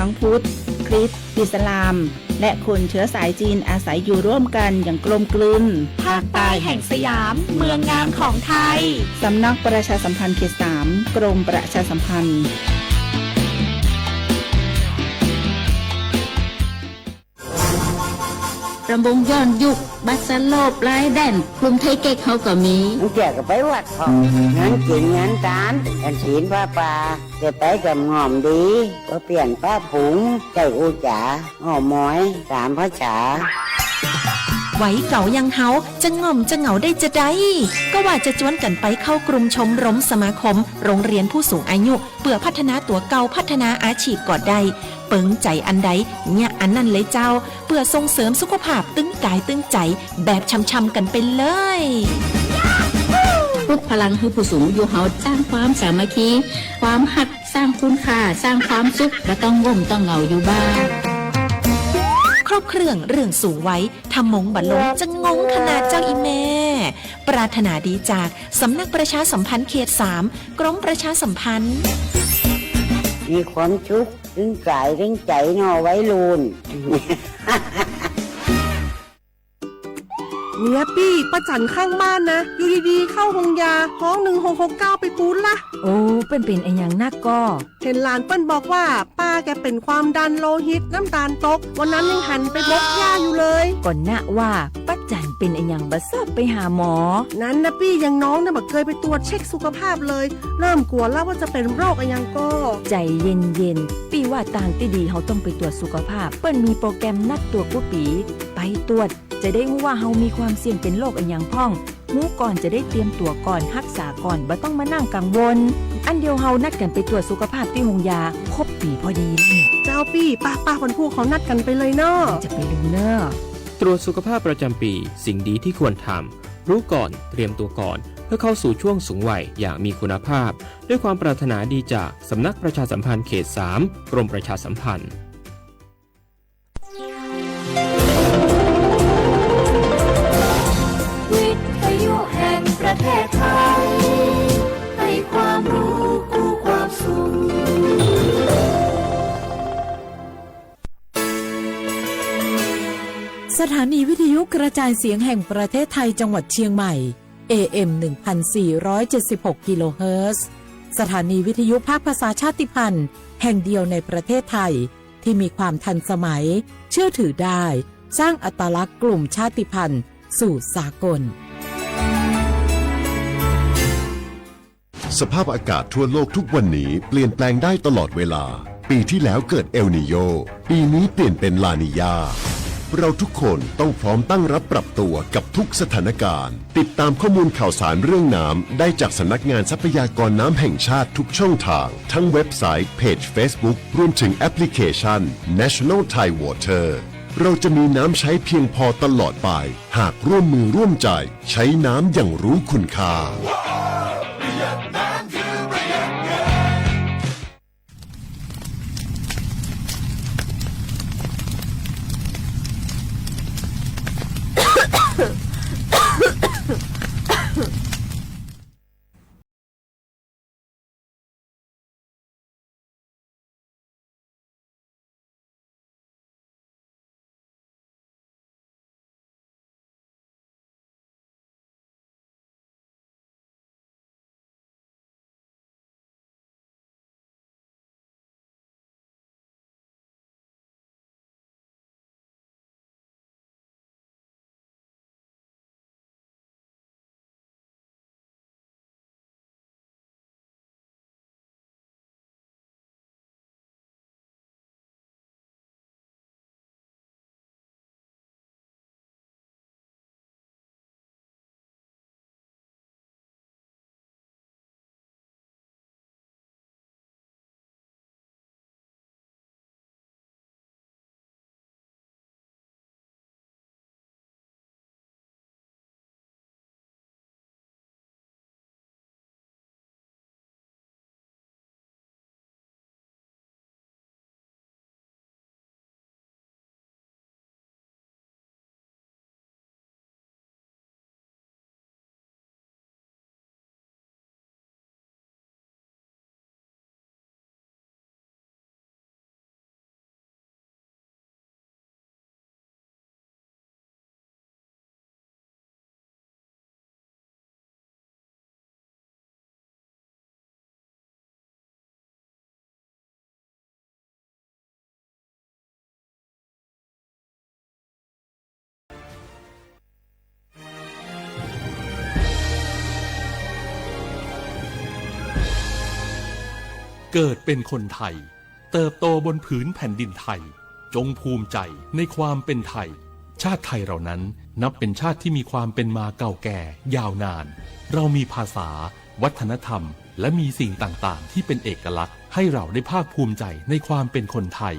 ทั้งพุทธ คริสต์ อิสลาม และคนเชื้อสายจีนอาศัยอยู่ร่วมกันอย่างกลมกลืน ภาคใต้แห่งสยาม เมืองงามของไทย สำนักประชาสัมพันธ์เขตสาม กรมประชาสัมพันธ์ รำวงย้อนยุค บัตรสลบ ลายแดน กลุ่มไทยเก๊กเฮาก็มี เสียก็ไปวัดพ่อง งานกินงานตาน กันศีลผ้าป่า จะไปกับง่อมดี ก็เปลี่ยนป้าผง ใจอู้จ๋า อ้อมอย สามภาษา ไหวเก๋ายังเฮา จะง่อมจะเหงาได้จะใด ก็ว่าจะจวนกันไปเข้ากลุ่มชมรมสมาคม โรงเรียนผู้สูงอายุ เปื่อพัฒนาตั๋วเก่า พัฒนาอาชีพก็ได้ เปิงใจ๋อันใด เยียะอันนั้นเลยเจ้า เปื่อส่งเสริมสุขภาพตึงกายตึงใจ๋ แบบช่ำๆ กันไปเลย ปลุกพลังหื้อผู้สูงอายุเฮา สร้างความสามัคคี ความฮัก สร้างคุณค่า สร้างความสุข บ่ต้องง่มต้องเหงาอยู่บ้าน ครบเครื่องเรื่องสูงวัย ถ้ามงบ่ลง จะงงขนาดเจ้าอีแม่ ปรารถนาดีจากสำนักประชาสัมพันธ์เขตสาม กรมประชาสัมพันธ์ มีความสุข ตึงกายตึงใจ๋เนาะวัยรุ่น เนี่ยปี้ ป้าจั๋นข้างบ้านนะ อยู่ดีๆ เข้าโฮงยา ฮ้อง หนึ่งหกหกเก้า ไปปู๊ดละ โอ้ เปิ้นเป๋นอะหยังนักก่อ เห็นหลานเปิ้นบอกว่า ป้าแกเป็นความดันโลหิต น้ำตาลตก วันนั้นยังหันไปบกหญ้าอยู่เลย ก่อนนะว่า ป้าจั๋นเป๋นอะหยังบ่ซอบไปหาหมอ นั้นนะปี้ อย่างน้องเนี่ยบ่เกยไปตรวจเช็คสุขภาพเลย เริ่มกลัวแล้วว่าจะเป็นโรคอะหยังก่อ ใจ๋เย็นๆ ปี้ว่าตางตี้ดีเฮาต้องไปตรวจสุขภาพ เปิ้นมีโปรแกรมนัดตรวจกู้ปี ไปตรวจ จะได้ฮู้ว่าเฮามีความเสี่ยงเป็นโรคอะหยังพ่อง ฮู้ก่อนจะได้เตรียมตั๋วก่อน ฮักษาก่อน บ่ต้องมานั่งกังวล อันเดียวเฮานัดกั๋นไปตรวจสุขภาพตี้โฮงยา ครบปี๋พอดีแล้วเนี่ย เจ้าปี้ ปะๆ วันพูกเฮานัดกั๋นไปเลยเนาะ จะไปลืมเน่อ ตรวจสุขภาพประจำปี สิ่งดีที่ควรทำ รู้ก่อน เตรียมตัวก่อน เพื่อเข้าสู่ช่วงสูงวัยอย่างมีคุณภาพ ด้วยความปรารถนาดีจากสำนักประชาสัมพันธ์เขตสาม กรมประชาสัมพันธ์ วิทยุแห่งประเทศไทย ให้ความรู้คู่ความสุข สถานีวิทยุกระจายเสียงแห่งประเทศไทยจังหวัดเชียงใหม่ เอ เอ็ม หนึ่งพันสี่ร้อยเจ็ดสิบหก กิโลเฮิรตซ์ สถานีวิทยุภาคภาษาชาติพันธุ์แห่งเดียวในประเทศไทย ที่มีความทันสมัย เชื่อถือได้ สร้างอัตลักษณ์กลุ่มชาติพันธุ์สู่สากล สภาพอากาศทั่วโลกทุกวันนี้เปลี่ยนแปลงได้ตลอดเวลา ปีที่แล้วเกิดเอลนีโญ ปีนี้เปลี่ยนเป็นลานีญา เราทุกคนต้องพร้อมตั้งรับปรับตัวกับทุกสถานการณ์ ติดตามข้อมูลข่าวสารเรื่องน้ำได้จากสำนักงานทรัพยากรน้ำแห่งชาติทุกช่องทาง ทั้งเว็บไซต์ เพจเฟซบุ๊ก รวมถึงแอปพลิเคชัน National Thai Water เราจะมีน้ำใช้เพียงพอตลอดไป หากร่วมมือร่วมใจ ใช้น้ำอย่างรู้คุณค่า เกิดเป็นคนไทย เติบโตบนผืนแผ่นดินไทย จงภูมิใจในความเป็นไทย ชาติไทยเรานั้นนับเป็นชาติที่มีความเป็นมาเก่าแก่ยาวนาน เรามีภาษา วัฒนธรรม และมีสิ่งต่างๆ ที่เป็นเอกลักษณ์ ให้เราได้ภาคภูมิใจในความเป็นคนไทย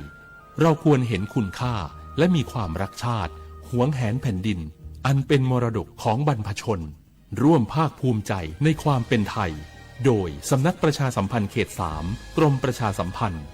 เราควรเห็นคุณค่า และมีความรักชาติ หวงแหนแผ่นดิน อันเป็นมรดกของบรรพชน ร่วมภาคภูมิใจในความเป็นไทย โดยสำนักประชาสัมพันธ์เขต สาม กรมประชาสัมพันธ์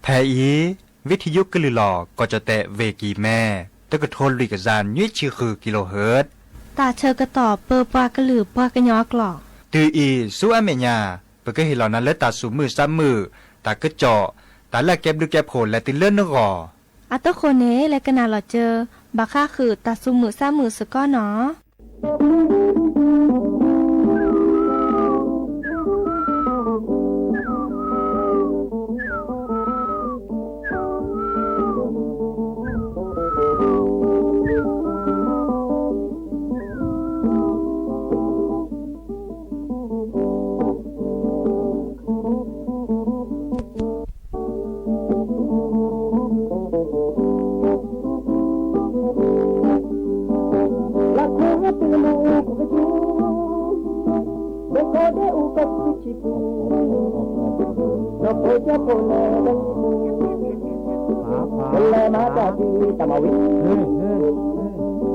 ဖဲအံၤ ဝံထံယုကလုာ်လီၤ ကီၢ်ကၠီၣ်တဲၣ် ဝ့ၢ်ကံၤမဲ တကထိလွံၢ်ကယၤနွံဆံဃု kilohertz တၢ်ဆၢကတီၢ်ပၢပှၤကလုာ်ပှၤကညီအကျိာ် တုၤအံၤဆူအမဲာ်ညါ ပကဟ့ၣ်လီၤနၤလၢတၢ်သူၣ်မုာ်သးမုာ် တၢ်ကစီၣ် တၢ်လၢအကဲဘျုးကဲဖှိၣ်လဲၤတုၤလၢနဂီၢ် အတဃိန့ၣ် လဲၤကနၣ်လီၤစၢၤ ဘၣ်ဃးဃုာ်တၢ်သူၣ်မုာ်သးမုာ်စ့ၢ်ကီးနီၤ. လၢခိၣ်ဟဲတုၤလၢမူခိၣ်ကစူၤ မ့ၢ်ကီၢ်ဒဲးအူကီၢ်ဆူၣ်ဆံပူၤ ဒီးဖိကၠိဖိလဲၤဒီးဆံပူၤ ကလဲၤမၤတၢ်တုၤတၢ်မၤဝံၤ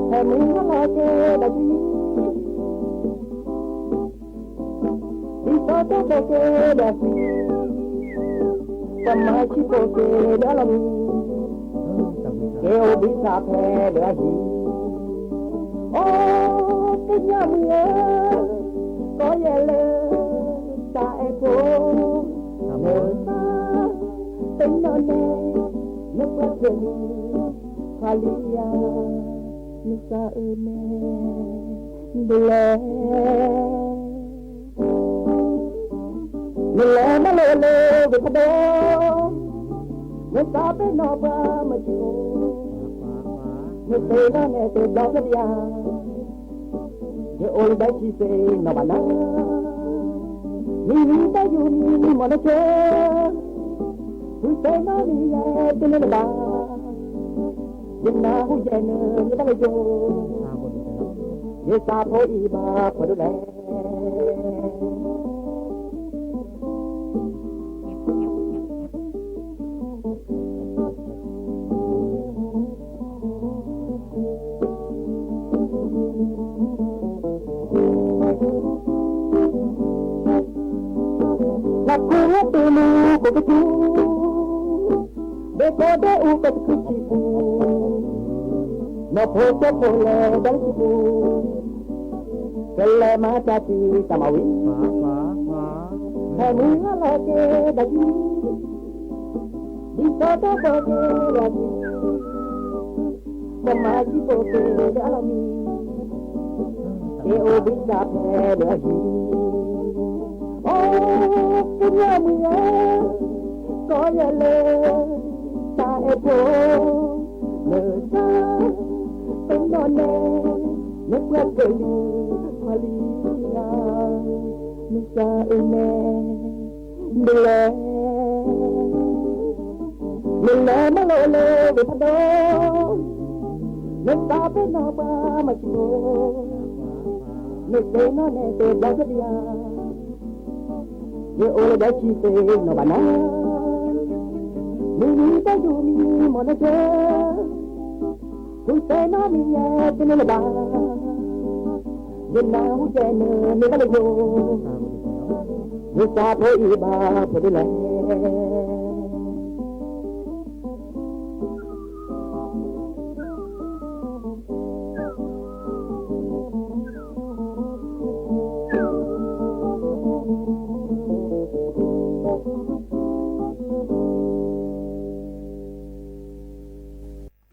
ဟဲမုၢ်ဟါလီၤကဲဒီးဆံ ဒ်သိးကဲကဲဒီးဆံ ပမၤဆံဖိကဲဒီးအလီၢ်မံ ကဲအိၣ်ဘှံးသးဖဲဒီးအဟံၣ် အိ ကညီမုၣ်ဧၢ ကီယဲၢ်လၢ တၢ်အဲၣ်ဖိ နသး ပ့ၤနီၣ်နဲ နပှၤကလုာ် ခွါလံဧါ နသးအၢနဲ ဒ်လဲၣ် နလဲၤမၤလိလၢဝ့ၢ်ဖးဒိၣ် နသးပ့ၤနီၣ်ပှၤမၤစံဖိ နသ့ၣ်နီၣ်နဲတဘျီဖျၢၣ်ဒံးဧါ ယအိၣ်လၢဒၢးဆံသ့ၣ်နီၣ်ဘၣ်နၤ မံၤမံၤတၢ်ယူၤမံၤမံၤမီၢ်နဆၢ ဖုသ့ၣ်နီၣ်မံၤယဲတန့ၢ်နဘၣ် ယနၢ်ဟူယဲနၢၤယတၢ်လၢယိၤ ယသးဖိအံၤဘၣ်ဖးဒိၣ်လဲၣ် လၢခိၣ်ဟဲတုၤလၢမူခိၣ်ကစူၤ မ့ၢ်ကီၢ်ဒဲးအူကီၢ်ဆူၣ်ဆံပူၤ နီၢ်ဖိကၠိဖိလဲၤဒီးဆံပူၤ ကလဲၤမၤတၢ်တုၤတၢ်မၤဝံၤ ဟဲမုၢ်ဟါလီၤကဲဒီးဆံ ဒ်သိးကဲကဲဒီးဆံ ပမၤဆံဖိကဲဒီးအလီၢ်မံ ကဲအိၣ်ဘှံးသးဖဲဒီးအဟံၣ် အိ ကညီမုၣ်ဧၢ ကီယဲၢ်လၢ တၢ်အဲၣ်ဖိ နသး ပ့ၤနီၣ်နဲ နပှၤကလုာ် ခွါလံဧါ နသးအၢနဲ ဒ်လဲၣ် နလဲၤမၤလိလၢဝ့ၢ်ဖးဒိၣ် နသးပ့ၤနီၣ်ပှၤမၤစံဖိ နသ့ၣ်နီၣ်နဲတဘျီဖျၢၣ်ဒံးဧါ ယအိၣ်လၢဒၢးဆံသ့ၣ်နီၣ်ဘၣ်နၤ မုၢ်နံၤတၢ်ယိၤမံၤမီၢ်လၢကၢ, မုၢ်သဲနီၣ်မံၤယဲတန့ၢ်လၢၤဘၣ်, ယနၢ်ဟူယဲနမ့ၢ်ဘၣ်လၢယိၤ, ယစၢ်ဖိအံၤဘၣ်ဖိဒ်လဲၣ်.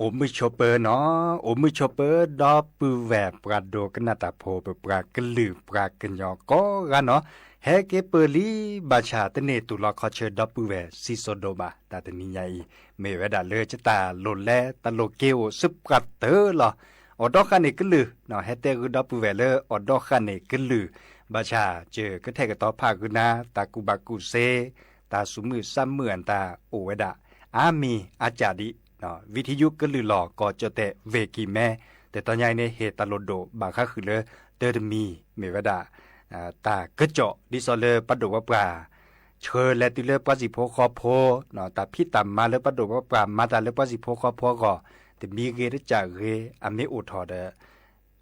အိၣ်မုာ်ဆိးပၢၤနီၤ, အိၣ်မုာ်ဆိးပၢၤ ဒီပုၢ်ဝဲၢ်ပှၤဒိကနၣ်တၢ်ဖိ ပပှၤကလုာ်ပှၤကညီကိးဂၤနီၤ, ဟဲက့ၤပၢၢ်လံ ဘၣ်ဆၣ်တန့ၢ်တူၢ်လီၤခီဆၢ ဒီပုၢ်ဝဲၢ်စံၣ်စိၤဒိၣ်ဘၣ် တၢ်တနံၤညါအံၤ, မ့ၢ်ဝဲဒၣ်လၢယတၢ်လိၣ်လဲတၢ်လိၣ်က့ၤအိၣ်ဆူပှၤတၢၢ်လီၤ. အိၣ်ဒီးဃၣ်န့ၢ်ကလုၢ်, ဟဲတဲဂုာ်ဒီပုၢ်ဝဲၢ်လၢအိၣ်ဒီးဃၣ်န့ၢ်ကလုၢ်, ဘၣ်ဆၣ်ယကထဲးကတီၤဖးဂုာ်နၤ တၢ်ကူၣ်ဘၣ်ကူၣ်သ့, တၢ်ဆူးမုၢ်ဆါမုၢ်အတၢ်အိၣ်ဝဲဒၣ် အါမံၤအါကၢ်ဒံး ဝံထယုကလုၢ်လီၤ ကီၢ်ကၠီၣ်တဲၣ် ဝ့ၢ်ကံၢ်မဲ, တတီၤညါအံၤန့ၣ် ဟ့ၣ်တၢ်လိၣ်ဒိၣ်ဘၣ်ဃးဃုာ်လၢ တၢတမံၤ မ့ၢ်ဝဲဒၣ် တၢ်ကစီၣ် ဒ်သိးလၢပှၤဒိၣ်ပှၤပှၢ် ဆှၢလဲၤတုၤလၢပှၤဟံၣ်ဖိဃီဖိ, တၢ်ဖံးတၢ်မၤလၢပှၤဒိၣ်ပှၤပှၢ်မၤတၢ်လၢပှၤဟံၣ်ဖိဃီဖိအဂီၢ်, တမံၤဂ့ၤတကၢ်ဂ့ၤ အမ့ၢ်အိၣ်ထီၣ်ဒီး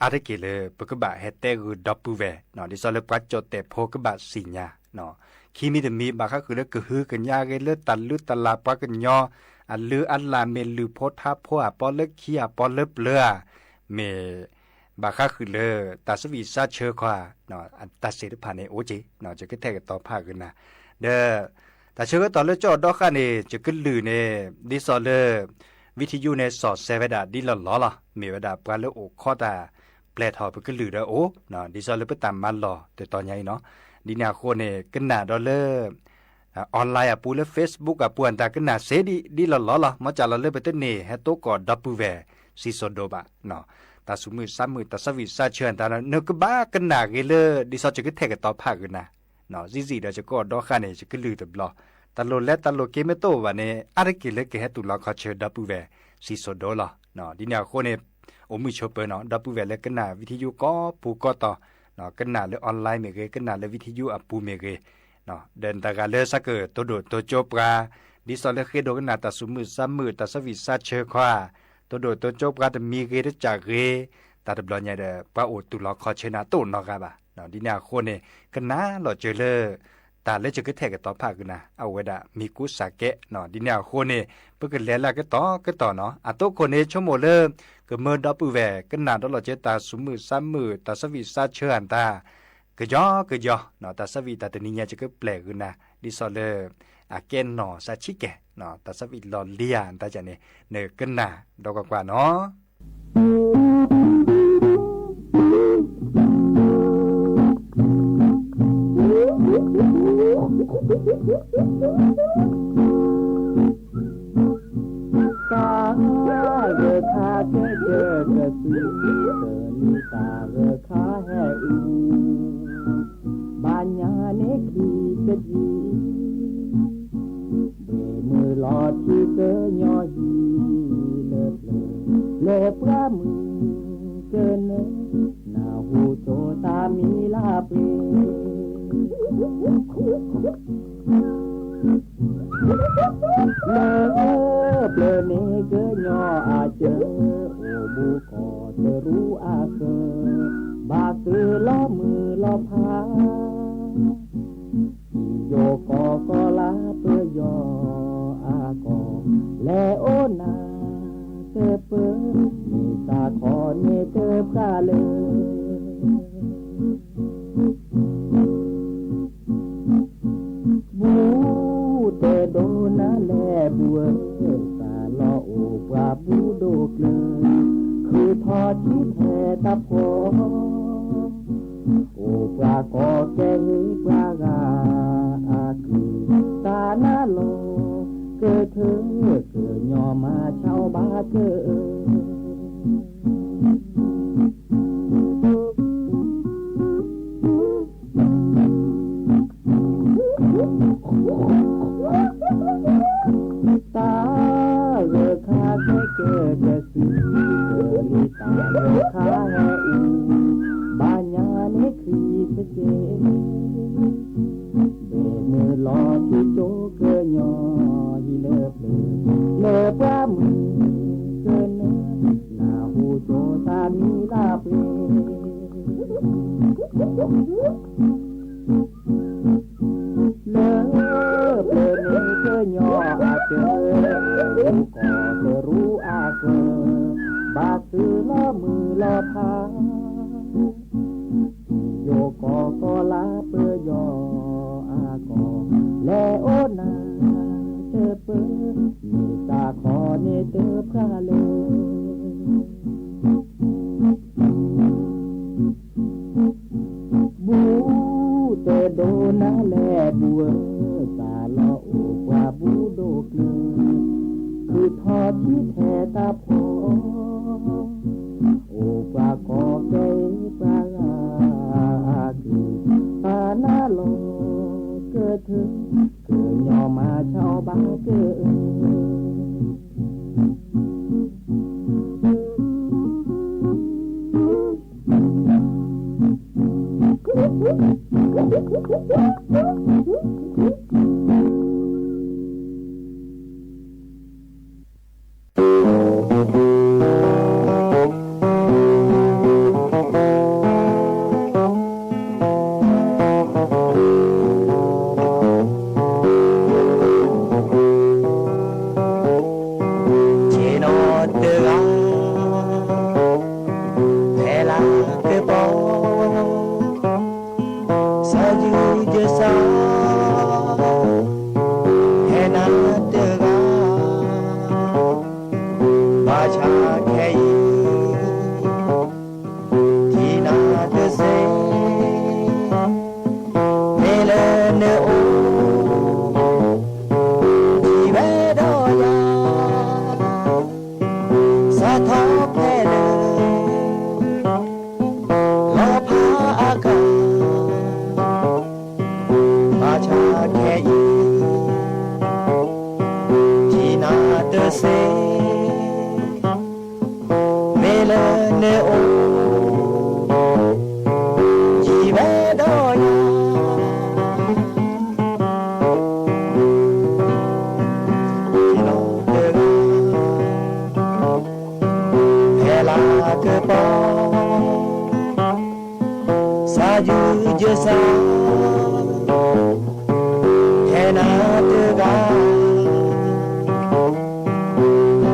အါတက့ၢ်လၢပကဘၣ်ဟဲတဲဂုာ်ဒီပုၢ်ဝဲၢ်, ဒ်သိးလၢပှၤကၠီၣ်တဲၣ်ဖိကဘၣ်သ့ၣ်ညါ, ခံမံၤတမံၤ ဘၣ်ဃးဃုာ်လၢကဟုကညးဂ့ၤလၢတၢ်လုၢ်တၢ်လၢ်ပှၤကညီ, အလုၢ်အလၢ်မ့ၢ်လုၢ်ဖိထါဖိအပီလၢခံအပီလၢပျၢၤဧါ, မ့ၢ် ဘၣ်ဃးဃုာ်လၢ တၢ်ဆၢဝံၣ်ဆၢဆၢခီဧါ, တၢ်သ့ၣ်တဖၣ်န့ၣ်အိၣ်က့ၤ, ယကထဲးကတီၤဖးဂုာ်နၤ, ဒီး တၢ်ဆၢကတီၢ်လၢကၠီၣ်ဒီးဃၣ်န့ၣ် ယကလုၢ်န့ၣ် ဒ်သိးလၢ ဝံထယုန့ၣ် စီၣ်စဲဝဲဒၣ်ဒ်လီၢ်လီၢ်လီၤ, မ့ၢ်ဝဲဒၣ်ပှၤလၢအိၣ်ခိးတၢ် ပျဲၢ်ထီၣ်ပကလုၢ်ဒီးအိၣ်, ဒ်သိးလၢပတၢ်မၤလီၢ်တတီၤညါအံၤနီၤ, ဒ်န့ၣ်အဃိန့ၣ် ကနၣ်ဒီးလၢ online အပူၤလၢ Facebook အပူၤ အတၢ်ကနၣ်စ့ဒ်လီၢ်လီၢ်လီၤ, မ့ၢ်ကၢ်လီၤလၢပတန့ၢ်ဟဲတိကိးဒီပုၢ်ဝဲၢ် စံၣ်စိၤဒိၣ်ဘၣ်, တၢ်ဆူးမုၢ်ဆါမုၢ် တၢ်ဆၢဝံၣ်ဆၢဆၢတၢ် နကဘၣ်ကနၣ်ဂ့ၤလၢ ဒ်သိးယကထဲးကတီၤဖးဂုာ်နၤ, စံးစံးဒီးယကၠီၣ်ဒီးဃၣ်န့ၣ် ယကလုၢ်တဘျီ, တၢ်လိၣ်လဲတၢ်လိၣ်က့ၤမ့ၢ်တအိၣ်ဘၣ်န့ၣ် အါတက့ၢ်လၢကဟဲတူၢ်လီၤခီဆၢဒီပုၢ်ဝဲၢ် စံၣ်စိၤဒိၣ်လီၤ, ဒ်န့ၣ်အဃိန့ၣ် အိၣ်မုာ်ဆိးပၢၤနီၤ, ဒီပုၢ်ဝဲၢ်လၢကနၣ်ဝံထယုကိးပူၤကိးတီၤ, ကနၣ်လၢ online မ့ၢ်ဂ့ၤ, ကနၣ်လၢဝံထယုအပူၤမ့ၢ်ဂ့ၤ, ဒီးတဂၤလၢ ဆၢကတီၢ်ဒိၣ်တိကၠိပှၤ, ဒ်သိးလၢဃ့ဒိကနၣ်တၢ်ဆူးမုၢ်ဆါမုၢ် တၢ်ဆၢဝံၣ်ဆၢဆၢခီဧါ, တိၢ်ဒိၣ်တိကၠိပှၤတမံၤဂ့ၤတကၢ်ဂ့ၤ, တၢ်တဘျီညါဒီး ပှၤအိၣ်တူၢ်လီၤခီဆၢနၤတအိၣ်နီတဂၤဘၣ်, ဒ်န့ၣ်အဃိန့ၣ် ကနၣ်လီၤစၢၤလၢ တၢ်လၢယကထဲးကတီၤဖးဂုာ်နၤ အအိၣ်ဝဲဒၣ်မံၤကူစၢ်ကဲ, ဒ်န့ၣ်အဃိန့ၣ် ပကလဲၤလၢကတီၢ်ကတီၢ်နီၤ, အတိခိၣ်န့ၣ် ဆိကမိၣ်လၢ ကမၢဒီပုၢ်ဝဲၢ် ကနၣ်ဒီးလီၤကၢၤတၢ်ဆူးမုၢ်ဆါမုၢ် တၢ်ဆၢဝံၣ်ဆၢဆၢအတၢ် ကယီကယီ, တၢ်ဆၢဝံၣ်တၢ်တနံၤညါ ယကပျဲၢ်ဂုာ်နၤ ဒ်သိးလၢ အကဲနီၢ်စးဆံးကဲၤ, တၢ်ဆၢဝံၣ်လီၢ်လံဧါ တၢ်န့ၣ် နကနၣ်ဒီးကွၢ်ကွၢ်နီၤ. တၢ်ဂၢၢ်ခါကဲကၢၢ်ကၢၢ်စု တၢ်လံၣ်တၢ်ဂၢၢ်ခါဟဲအူ ဘၣ်ညါန့ၣ်ချံတယံၤ ဘှ့ၣ်မုၢ်လီၤထံကညီယံၤလၢပျၢၤ လၢပှၢ်မုၢ်ကနၢ နၢ်ဟူကၠိတၢ်မံၤလၢပှဲၤ လၢပျၢၤန့ၣ်ကညီအစၢၤ အိၣ်ဘူးကီၢ်တရူးအစၢၤ ဘၣ်သုးလီၤမုၢ်လီၤဖး ယိၤကီၢ်ကီၤလါပယီၤအကီၢ် လဲၤအိၣ်နၢ်တပၢၢ် မ့ၢ်သးခီန့ၣ်တဖျါလၢ ဘူးတဲဒိနၤလဲၣ်ဘူးဧၢ, သးလီၤအိၣ်ပှၤဘူးဒိၣ်ကျၢၤ, ခုးထီၣ်ထံထဲတၢ်ဖှီၣ်, အိၣ်ပှၤကီၢ်ကဲဂ့ၤပှၤဂၤအကုၢ်, သးနၢ်လီၤကထၢ ကညီမၤဆါအီၤဘၣ်ကၢၢ်ဧၢ တၢ်ဂၢၢ်ခါကဲကၢၢ်ကၢၢ်စု, တၢ်လံၣ်တၢ်ဂၢၢ်ခါဟဲအူ, ဘၣ်ညါန့ၣ်ချံတကဲ, ဘှ့ၣ်မုၢ်လီၤထံကၠိကညီ, ယံၤလၢပျၢၤ လၢပျၢၤန့ၣ်ကညီအကၢၢ်, အိၣ်ကီၢ်သရူးအကၢၢ်, ဘၣ်သုးလီၤမုၢ်လီၤဖး, ယိၤကီၢ်ကီၢ်လၢပယီၤအကီၢ်, လဲၤအိၣ်နၤတပၢၢ်, မ့ၢ်သးခီန့ၣ်တဖျါလၢ ဘူးတဒိၣ်နၤလဲၣ်ဘူးဧၢ, သးလီၤအိၣ်ပှၤဘူးဒိၣ်ကျၢၤ, ခုၣ်ထီၣ်ထံထဲတၢ်ဖီ, အိၣ်ပှၤကီၢ်ကဲအ့ၣ်ပှၤဂၤအကလုၢ်, သးနါလီၤကထၢ, ကညီမၤဆါအီၤဘၣ်ကၢၢ် ဆ့ၣ်နီၤတဂၤ ဖဲလၢကပီၤ စီၤယုၢ်ယစၢ် ဖဲနၤတဂၤ ဘၣ်ဆၣ်ခဲအံၤ ထံၣ်နၤတစ့ၢ် မ့ၢ်လၢနအိၣ် ထံၣ်ဝဲဒီးယၤ စးထီၣ်ဖဲလၢ လီၤဖးအကါ ဘၣ်ဆၣ်ခဲအံၤ ထံၣ်နၤတစ့ၢ် မ့ၢ်လၢနအိၣ် ထံၣ်ဝဲဒီးယၤ တဂၤ ဖဲလၢကပီၤ စီၤယုၢ်ယစၢ် ဖဲနၤတဂၤ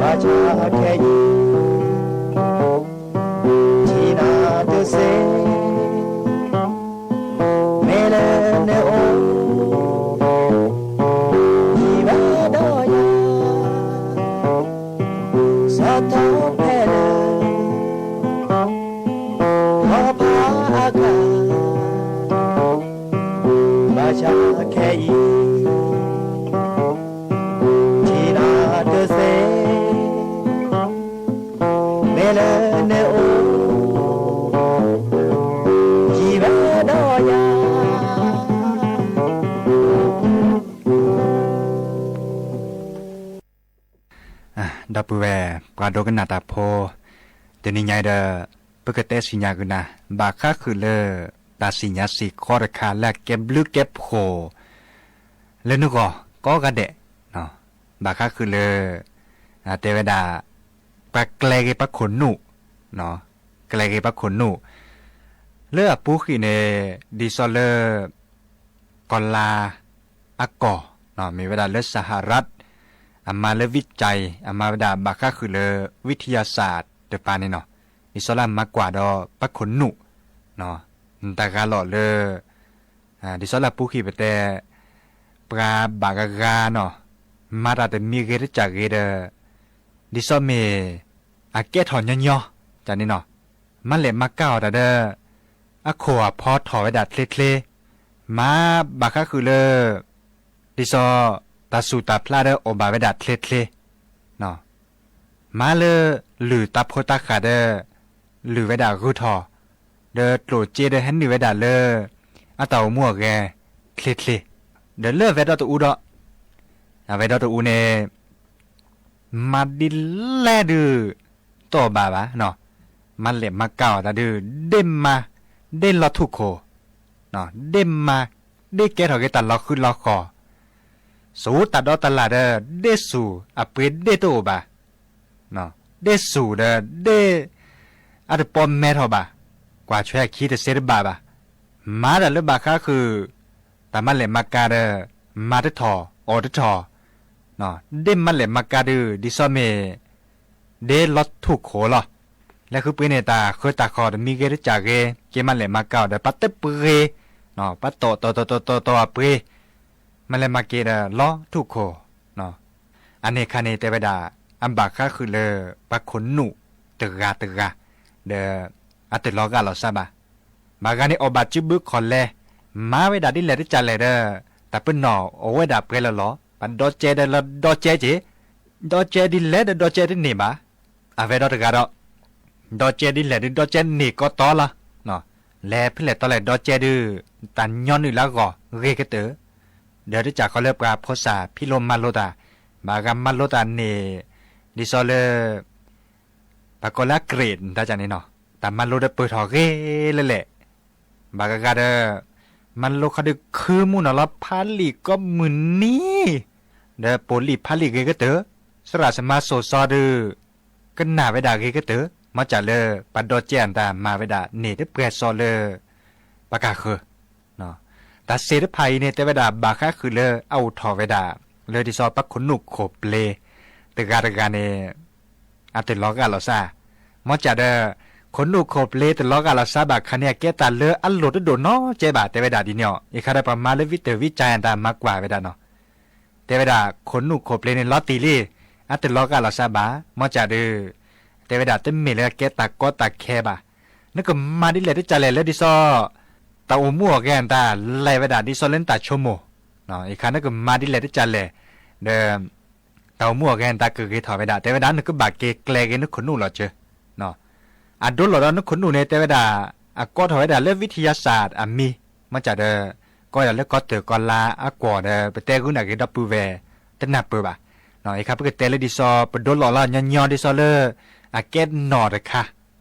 ဘၣ်ဆၣ်ခဲအံၤ ထံၣ်နၤတစ့ၢ် မ့ၢ်လၢနအိၣ် ထံၣ်ဝဲဒီးယၤ စးထီၣ်ဖဲလၢ လီၤဖးအကါ ဘၣ်ဆၣ်ခဲအံၤ ထံၣ်နၤတစ့ၢ် မ့ၢ်လၢနအိၣ် ထံၣ်ဝဲဒီးယၤ ဒီပုၢ်ဝဲၢ်ပှၤဒိကနၣ်တၢ်ဖိ, တနံၤညါအံၤဒီး ပကတဲစံၣ်ညီၣ်ကွံာ်နၤ ဘၣ်ဃးဃုာ်လၢ တၢ်စံၣ်ညီၣ်စ့ၢ်ကီးတခါလၢအကဲဘျုးကဲဖှိၣ် လၢနဂီၢ်ကိးဂၤဒဲး, ဘၣ်ဃးဃုာ်လၢ တဲဝဲဒၣ် ပှၤကျဲၤဂ့ၤပှၤခိၣ်နူာ်, ကျဲၤဂ့ၤပှၤခိၣ်နူာ်, လၢအပူၤကွံာ်န့ၣ် ဒ်သိးလၢ ကီၢ်လါအကီၢ်, မ့ၢ်ဝဲဒၣ်လၢ Saharat အမၤလၢ ဝံကၠဲး အမၤဝဲဒၣ်ဘၣ်ဃးဃုာ်လၢ ဝံထယၤစၢ်တပၤန့ၣ်နီၤ, ဒ်သိးလၢအမၤကွၢ်ဒီးပှၤခိၣ်နူာ်, နတၢ်ဂၤလီၤလၢ ဒ်သိးလၢအပူၤကွံာ်ပတဲ ပှၤဘၣ်ဂၤဂၤနီၤ, မၤတၢ်တမံၤဂ့ၤတကၢ်ဂ့ၤဒီး ဒ်သိးမ့ၢ်အကဲထီၣ်ညီညီ န့ၣ်နီၤ, မၤလဲၣ်မၤကၢ်အီၤတၢ်ဒီး အခိၣ်အဖီထီၣ်ဝဲဒၣ်ချ့ချ့, မၤဘၣ်ဃးဃုာ်လၢ ဒ်သိးတၢ်ဆူၣ်တၢ်ဖျါဒီးအိၣ်ဘၣ်ဝဲဒၣ်ချ့ချ့, မၤလၢလုၢ်တၢ်ဖိတၢ်ဃၢ်ဒီး လုၢ်ဝဲဒၣ်ဂုၤထီၣ်, ဒီးကျိၣ်စ့ဒီးဟဲနုာ်ဝဲဒၣ်လၢ အတၢ်အိၣ်မူအဂဲၤချ့ချ့, ဒီးလၢအဝဲဒီတအူဒီး အဝဲဒီတအူန့ၣ် မၤဒ်လဲၣ်ဒုး တအိၣ်ဘၣ်ဘၣ်, မၤလဲၣ်မၤကၢ်အီၤတၢ်ဒုး ဒ့ၣ်မၤ ဒ့ၣ်လီၤထူၣ်ခိၣ်, ဒ့ၣ်မၤ ဒ့ၣ်ကဲထီၣ်က့ၤတၢ်လီၤဃံလီၤဃီၤ, စူၤတၢ်ဒီတလၢ်ဒီး ဒ့ၣ်စူၤအပှ့ၤဒ့ၣ်တအိၣ်ဘၣ်, ဒ့ၣ်စူၤဒီးဒ့ၣ် အတပီၣ်မဲထီၣ်ဘၣ်, ကွၢ်ထွဲအခံတစ့တဘၣ်ဘၣ်, မၤတၢ်လၢဘၣ်ဃးဃုာ် တၢ်မၤလဲၢ်မၤကၤဒီး မၤတထီၣ်အီၣ်တထီၣ်, ဒ့ၣ်မၤလဲၢ်မၤကၤဒုး ဒ်သိးမ့ၢ် ဒ့လီၤထူၣ်ခိၣ်လီၤ. လဲၤဃုပှ့ၤန့ၣ် တၢ်ဃၢတၢ်ဃီၣ်တမံၤဂ့ၤတကးဂ့ၤ က့ၤမၤလဲၢ်မၤကၤအီၤဒီး ပှၤတပှ့ၤ, ပှၤတီၢ်တီၢ်တီၢ်တီၢ်တီၢ်အပှ့ၤ, မၤလဲၢ်မၤကၤဒီးလီၤထူၣ်ခိၣ် အန့ၣ်အခါန့ၣ် တဲဝဲဒၣ် အဘၣ်ဃးဃုာ်လၢ ပှၤခိၣ်နူာ်တဂၤတဂၤ ဒီး အတလီၤဂာ်လီၤစၢ်ဘၣ်. ဘၣ်ဂၤန့ၣ် အီၣ်ဘၣ်စုဘုခီၣ်လဲၤ, မၤဝဲဒၣ်ဒ်လဲၣ်တကးလဲၣ်ဒီး တၢ်ပနီၣ်အိၣ်ဝဲဒၣ်ပှဲၤလီၤလီၤ. ပှၤဒီကဲဒီးလီၤဒီကဲက့ၤ, ဒီကဲဒ်လဲၣ်ဒီးဒီကဲတန့ၢ်ဘၣ်. အဝဲဒီးတဂၤဒီး ဒီကဲဒ်လဲၣ်ဒီးဒီကဲန့ၢ်ကီတီလီၤ. လဲၤဖဲလဲၣ်တီလဲၣ်ဒီကဲဒုး တၢ်ညီနုၢ်လၢအဂီၢ်ဂ့ၤကတၢၢ် ဒီးတကးဃီလၢပှၤဖိစၢ်ဖံးလိမၤလိတၢ်, ဘၣ်ဂၤမၤလိတၢ်န့ၣ် ဒ်သိးလၢ ပှၤကိးလၢအကြိတ် တၢ်န့ၣ်နီၤ, တၢ်မၤလိဒီးပၢၢ်ထီၣ်ဂ့ၤလၢလဲၣ်. ဘၣ်ဂၤဂၤဒီး မၤလိခီဒုးခုမူနီၤလီၤ ဖးလံာ်ကိးမုၢ်နံၤ, ဒီးပိာ်လံာ်ဖးလံာ်ဂ့ၤကတၢၢ်, သရၣ်သမါစိၤစီဒုး ကနၣ်ဝဲဒၣ်ဂ့ၤကတၢၢ်, မ့ၢ်စ့ၢ်လၢ ပှၤဒီကဲအတၢ်မၤဝဲဒၣ်န့ၣ်တပှဲၤစီလၢ ပှၤကၢ်ဃၢၤ တၢ်စ့ၢ်တဖၣ်အံၤန့ၣ် တဲဝဲဒၣ်ဘၣ်ဃးဃုာ်လၢအအိၣ်ထီၣ်ဝဲဒၣ် လၢဒ်သိးပှၤခိၣ်နူာ်ခိၣ်ပျ့ၤ တဂၤတဂၤန့ၣ် အတလီၤဂာ်လီၤစၢ်, မ့ၢ်စ့ၢ်ဒီး ခိၣ်နူာ်ခိၣ်ပျ့ၤတလီၤဂာ်လီၤစၢ်ဘၣ်ခါန့ၣ် အကဲတၢ်လၢအလိၣ်တဒိၣ်နီတစဲးဘၣ် တဲဝဲဒၣ်ဒ်န့ၣ်အီၤ, အံၤခါဒီးပှၤမၤလၢဝံတၢ်ဝံကၠါအတၢ်မၤကွၢ်ဝဲဒၣ်နီၤ တဲဝဲဒၣ် ခိၣ်နူာ်ခိၣ်ပျ့ၤန့ၣ် လီၤတံၢ်လံ, အတလီၤဂာ်လီၤစၢ်ဘၣ်, မ့ၢ်စ့ၢ်ဒီး တဲဝဲဒၣ်တမ့ၢ်လၢအကဲတၢ်ကီတၢ်ခဲဘၣ်, နကမၤဒ်လဲၣ်တကးလဲၣ်လၢဒ်သိး တၢ်အိၣ်မူအိၣ်ဂဲၤအတၢ်လဲၤဝဲဒၣ်ဒ်သိးလၢနတၢ်ဆိကမိၣ်, အံၤခါနကမၤဒ်လဲၣ်တကးလဲၣ်, ဒီး တၢ်အိၣ်မူအိၣ်ဂဲၤအတၢ်ကဂ့ၤထီၣ်ဝဲဒၣ် တဲဝဲဒၣ်နကဘၣ်က့ၤကျဲၤဂ့ၤနခိၣ်နူာ်လီၤစၢၤ အဒိလီၤဒီးနခိၣ်နူာ်န့ၣ် တဲဝဲဒၣ် အကိးထီၣ်ဝဲဒၣ်လၢ ဝံထယၤစၢ် အမံၤ, မ့ၢ်စ့ၢ်ဒီး ကိးဝဲဒၣ်လၢကီၢ်တၢၢ်ကီၢ်လါအကွီၢ်ဒီး ပတဲဂုာ်နာ်က့ၤဒီပုၢ်ဝဲၢ် တနၢ်ပၢၢ်ဘၣ်. အံၤခါပကတဲလၢဒ်သိး ပဒိလီၤလီၤညီညီဒ်သိးလၢ အကဲနီၣ်တခါ,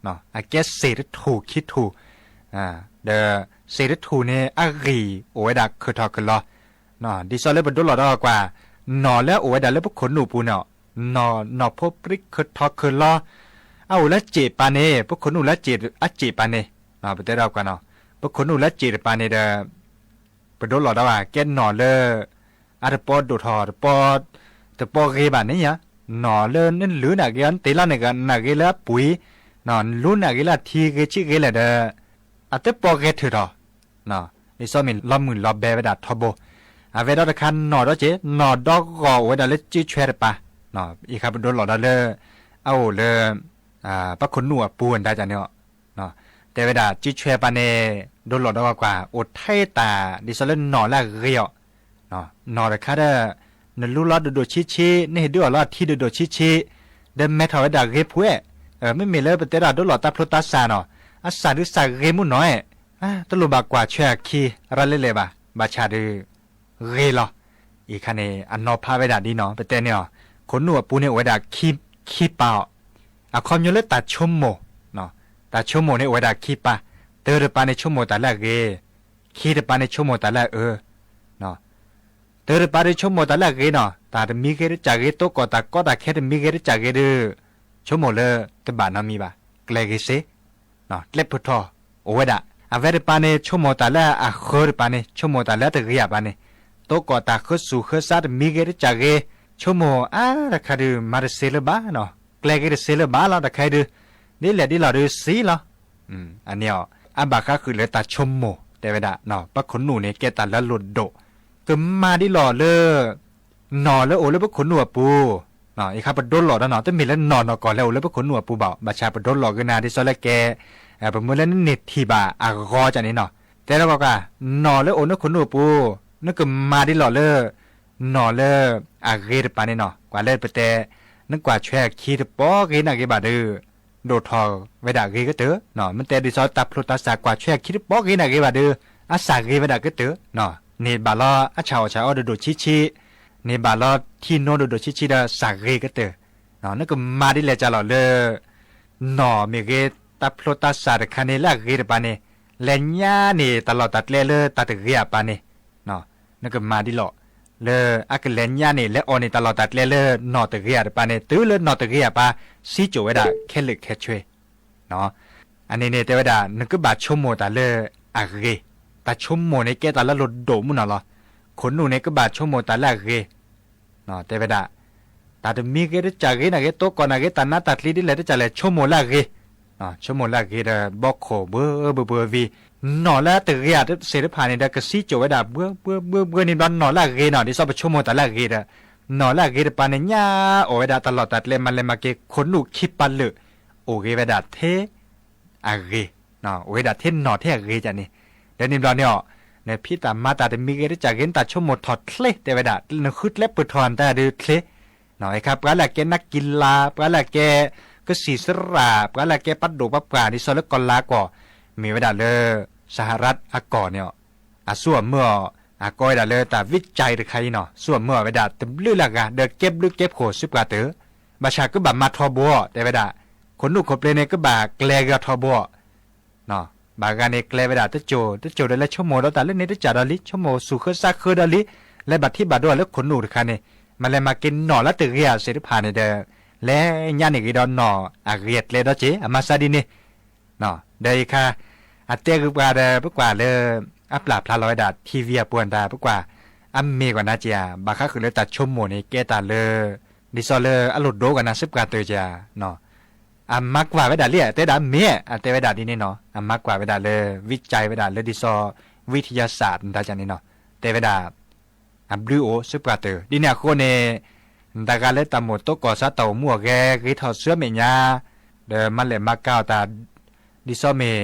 အကဲစ့ၣ်တထူၣ်ခံထူၣ်, ဒီးစ့ၣ်တထူၣ်န့ၣ် အဂံၢ်အိၣ်ဝဲဒၣ်ခုၣ်ထီၣ်ခုၣ်လီၤ ဒ်သိးလၢပဒိလီၤဒီးကွၢ် နီၣ်လၢအအိၣ်ဝဲဒၣ်လၢပခိၣ်နူာ်ပူၤန့ၣ်, နီၣ် နီၣ်ဖိပြံခုၣ်ထီၣ်ခုၣ်လီၤ, အအိၣ်လၢစ့ၣ်တပၤန့ၣ် ပခိၣ်နူာ်လၢအစ့ၣ်တပၤန့ၣ်, ပတဲဒီးကွၢ်နီၤ, ပခိၣ်နူာ်လၢစ့ၣ်တပၤန့ၣ်ဒီး ပဒိလီၤဒီးကဲနီၣ်လၢ အတပီဒိၣ်ထီၣ် တပီ တပီဂ့ၤဘၣ်န့ၣ်ဧါ, နီၣ်လၢနလုၢ်နာ်က့ၤအီၤ နတ့လီၤနာ်က့ၤလၢအပှံၤ, နလူနာ်က့ၤလၢအထံဂ့ၤဆံးဂ့ၤလဲၣ်ဒီး အတပီဂဲၤထုးထီၣ်, ဒ်သိးမ့ၢ်လီၤမုၢ်လီၤဘဲဝဲဒၣ်ထီဘိ, အဝဲဒီးတခါနီၣ်ဒီးစ့ၣ် နီၣ်ဒီးဂီၢ်အိၣ်ဝဲဒၣ်လၢစုဆွဲတပၤ, အံၤခါပဒိလီၤဒီးလၢ အအိၣ်လၢ ပခိၣ်နူာ်အပူၤအတၢ်န့ၣ် တဲဝဲဒၣ်စုဆွဲပၤန့ၣ် ဒိလီၤဒီးကွၢ် အိၣ်ထဲတၢ် ဒ်သိးလၢနီၣ်လၢအဂ့ၤအီၤ, နီၣ်တခါဒီး နလူလီၤဒိၣ်ဒိၣ်ဆံးဆံး နဟ့ၣ်ဒုးအီၣ်လီၤအထံဒိၣ်ဒိၣ်ဆံးဆံး, ဒီးမဲထီၣ်ဝဲဒၣ်ဂ့ၤဖှဲး, မ့မ့ၢ်လၢပတဲဒၣ်ဒိလီၤတၢ်ဖျိတၢ်စၢ်နီၤ, အစၢ်ဒုးစၢ်ဂ့ၤမူနီၤ, တလိၣ်ဘၣ်ကွၢ်ဆွဲအခံ ရၤလၢလဲၣ်ဘၣ်, ဘၣ်ဆၣ်ဒုး ဂ့ၤလီၤ. အံၤခါန့ၣ် အနီၤဖးဝဲဒၣ်ဒ်နီၤ ပတဲန့ၣ်အီၤ, ခိၣ်နူာ်အပူၤန့ၣ်အိၣ်ဝဲဒၣ်ခံပၤအီၤ, အခီပညီလၢတၢ်ဆိကမိၣ်, တၢ်ဆိကမိၣ်န့ၣ်အိၣ်ဝဲဒၣ်ခံပၤ, တၢတပၤန့ၣ်ဆိကမိၣ်တၢ်လၢအဂ့ၤ, ခံတပၤန့ၣ်ဆိကမိၣ်တၢ်လၢအအၢ တၢတပၤဒုးဆိကမိၣ်တၢ်လၢအဂ့ၤနီၤ, တၢ်တမံၤဂ့ၤတကးဂ့ၤ တိကိးတၢ်ကီတၢ်ခဲတမံၤဂ့ၤတကးဂ့ၤဒုး ဆိကမိၣ်လၢတဘၣ်နီတမံၤဘၣ်, ကျဲဂ့ၤစ့, ကျဲဖုးထီၣ်အိၣ်ဝဲဒၣ်, အဝဲတပၤန့ၣ် ဆိကမိၣ်တၢ်လၢအဃၢတပၤန့ၣ် ဆိကမိၣ်တၢ်လၢအတဂ့ၤအပၤန့ၣ်, တိကိးတၢ်ဃၢဆူၣ်ဃၢဆါတမံၤဂ့ၤတကးဂ့ၤ, ဆိကမိၣ်အါတခါဒုး မၤတစ့လၢၤဘၣ်နီၤ, ကျဲဂ့ၤတစ့လၢၤဘၣ်လီၤ တခါအံၤဒုး, ဒ်လဲၣ်ဒ်လဲၣ်ဒုးစံလီၤ အန့ၣ်အီၤ အဘၣ်ဃးဃုာ်လၢတၢ်ဆိကမိၣ် တဲဝဲဒၣ် ပခိၣ်နူာ်န့ၣ် ကဲတၢ်လၢအလိၣ်ဒိၣ်, ကမၤဒ်လီၤလၢ နီၣ်လၢအိၣ်လၢပခိၣ်နူာ်အပူၤ, အံၤခါပဒိလီၤဒီးနီၤ တမ့ၢ်လၢနီၣ်နီၢ်ကီၢ်လၢအိၣ်လၢပခိၣ်နူာ်အပူၤဘၣ်, ဘၣ်ဆၣ်ပဒိလီၤက့ၤနၤ ဒ်သိးလၢကဲ ပမ့ၢ်လၢနန့ၢ်ထံၣ်ဘၣ်အဂီၢ်န့ၣ်နီၤ, တဲဒီးကွၢ်ကွၢ် နီၣ်လၢအိၣ်လၢခိၣ်နူာ်အပူၤ, နကမၤဒ်လီၤလၢ နီၣ်လၢအဂ့ၤတပၤန့ၣ်နီၤ, ကွၢ်လၢပတဲ နကွၢ်ဆွဲအခံတပီဂ့ၤနာ်ဂ့ၤဘၣ်ဒုး ဒိၣ်ထီၣ်ဝဲဒၣ်ဂ့ၤကတၢၢ်, မ့ၢ်တဲဒ်သိးတၢ်ဖျိတၢ်စၢ်ကွၢ်ဆွဲအခံတပီဂ့ၤနာ်ဂ့ၤဘၣ်ဒုး အစၢ်ဂ့ၤဝဲဒၣ်ကတၢၢ်, န့ၢ်ဘၣ်လီၤအဆၣ်အီၣ်ဆၣ်အီတဒိၣ်ဆံးဆံး, န့ၢ်ဘၣ်လီၤထံနိတဒိၣ်ဆံးဆံးဒီးစၢ်ဂ့ၤကတၢၢ်, နကမၤဒ်လဲၣ်ကလီၤလၢ နီၣ်မ့ၢ်ဂ့ၤ တၢ်ဖျိတၢ်စၢ်တခါန့ၣ်လၢအဂ့ၤတပၤန့ၣ် လဲၤညါန့ၢ်တၢ်လီၢ်တၢ်ကျဲလၢတၢ်တဂ့ၤအပၤန့ၣ် နကမၤဒ်လီၤ လၢအကလဲၤညါန့ၢ် လဲၤအီၣ်န့ၢ်တၢ်လီၢ်တၢ်ကျဲလၢနီၣ်တဂ့ၤအပၤန့ၣ် တုၤလၢနီၣ်တဂ့ၤအပၤ စံကၠိၣ်ဝဲဒၣ်ခဲလၢာ်ခဲဆ့ အန့ၣ်န့ၣ် တဲဝဲဒၣ် နကဘၣ်ဆိကမိၣ်တၢ်လၢအဂ့ၤ, တၢ် အဆိကမိၣ်န့ၣ်ကဲတၢ်လၢလိၣ်ဒိၣ်မးနီၤလီၤ. ခိၣ်နူာ်န့ၣ်ကဘၣ်ဆိကမိၣ်တၢ်လၢအဂ့ၤ, တဲဝဲဒၣ်, တၢ်တမံၤဂ့ၤတစၢ်ဂ့ၤန့ၣ်ဂ့ၤ တိကိၢ်န့ၣ်ဂ့ၤ တၢ်နးတၢ်ကျံၤဒ်လဲၣ်တစၢ်လဲၣ် ဆိကမိၣ်လၢအဂ့ၤ, ဆိကမိၣ်လၢအဂ့ၤဒီး ဘီခိၣ်ဘှီဘှီဘှီဝံၤ, နီၢ်လၢတဂ့ၤဧါသ့ၣ်တဖၣ်န့ၣ်ဒီး ကစံကၠိၣ်ဝဲဒၣ် ဘှီဘှီဘှီဘှီန့ၣ်ဘျီ နီၢ်လၢအဂ့ၤနီၤ ဒ်သိးပဆိကမိၣ်တၢ်လၢအဂ့ၤဒီး, နီၢ်လၢအဂ့ၤတပၤန့ၣ် ညါအိၣ်ဝဲဒၣ်တၢ်လီၢ်တၢ်ကျဲ မၤလဲၤမၤက့ၤ ခိၣ်နူာ်ခံပၤလၢာ် အိၣ်ဂ့ၤဝဲဒၣ်ထဲ အဂ့ၤ, အိၣ်ဝဲဒၣ်ထဲနီၢ်ထဲအဂ့ၤကန့ၣ်, ဒီးန့ၣ်ဘျီန့ၣ်အီၤ, နဖံးတၢ်မၤတၢ်တမံၤဂ့ၤတစၢ်ဂ့ၤ နတၢ်ဆိကမိၣ်ထီၣ်ချ့ တဲဝဲဒၣ်, နဃုကျဲပၢၢ်ထီၣ်နတၢ်ဒုးချ့, အခါပှၤလၢအကဲနၢ်ကံလါ ပှၤလၢအကဲ ကစံၣ်စရၣ် ပှၤလၢအကဲပှၤဒိၣ်ပှၤပှၢ် ဒ်သိးလၢကီၢ်လါကီၢ်, မ့ၢ်ဝဲဒၣ်လၢ စဟရၣ်အကီၢ်န့ၣ်အီၤ, အစိအမၢအီၤ, အကိးဝဲဒၣ်လၢတၢ်ဝံကၠဲတခါအံၤနီၤ စိအမၢအီၤဝဲဒၣ်တဘျုးလၢအဂၤ ဒီးကဲဘျုးကဲဖှိၣ်စုပှၤတၢၢ်, ဘၣ်ဆၣ်ကဘၣ်မၤထီဘိအီၤ တဲဝဲဒၣ်, ခိၣ်နူာ်ခိၣ်ပျ့ၤန့ၣ် ကဘၣ်ကျဲၤက့ၤအီၤထီဘိအီၤ ဘၣ်ဂၤန့ၣ်ကျဲၤဝဲဒၣ်တစိၢ် တစိၢ်ဒီးလဲၤဆိကမိၣ်ဒီးတၢ်လၢန့ၣ်တစၢ်ဒီးလံ ဆိကမိၣ်သူၣ်ဃၢသးဃၢဒီးလံ, လဲၤဘၣ်ထံဘၣ်ဒိအီၤလၢခိၣ်နူာ်တခါန့ၣ်, မၤလဲၤမၤက့ၤနီၢ်လၢတဂ့ၤဧါသ့ၣ်တဖၣ်န့ၣ်ဒီး, လဲၤညါန့ၣ်ဂ့ၤဒီးနီၢ်အဂ့ၤအကျဲဒီးက့ၤ အမၤစၢ်ဒ်န့ၣ် ဒီးယခါ, အတဲဂ့ၤပှၤဒီး ပကွၢ်လၢ အပျၢ်ဖျါလီၤဝဲဒၣ် ထံဝံၤအပူၤအတၢ် ပကွၢ်, အမ့ၢ်ကွၢ်နၤက့ၤဧါ ဘၣ်ဃးဃုာ်လၢတၢ်ဆိကမိၣ်န့ၣ် ကဲတၢ်လၢ ဒ်သိးလၢအလိၣ်ဒိကွၢ်နၤစုပှၤတၢၢ်က့ၤဧါ, အမၤကွၢ်ဝဲဒၣ်လံ တဲဒၣ်မ့ၢ် အတဲဝဲဒၣ်ဒ်န့ၣ်နီၤ အမၤကွၢ်ဝဲဒၣ်လၢ ဝံကၠဲဝဲဒၣ်လၢဒ်သိး ဝံထယၤစၣ်တၢ်န့ၣ်နီၤ တဲဝဲဒၣ် အဘျုးအိၣ်စုပှၤတၢၢ် ဒ်န့ၣ်အဃိန့ၣ်, တဂၤလၢတၢ်မိၣ်တိကိၢ်စါတၢ်အိၣ်မူအဂဲၤ ဂ့ၤထီၣ်ဆူအမဲာ်ညါ, ဒီးမၤလဲၢ်မၤကၤအီၤတၢ်, ဒ်သိးမ့ၢ်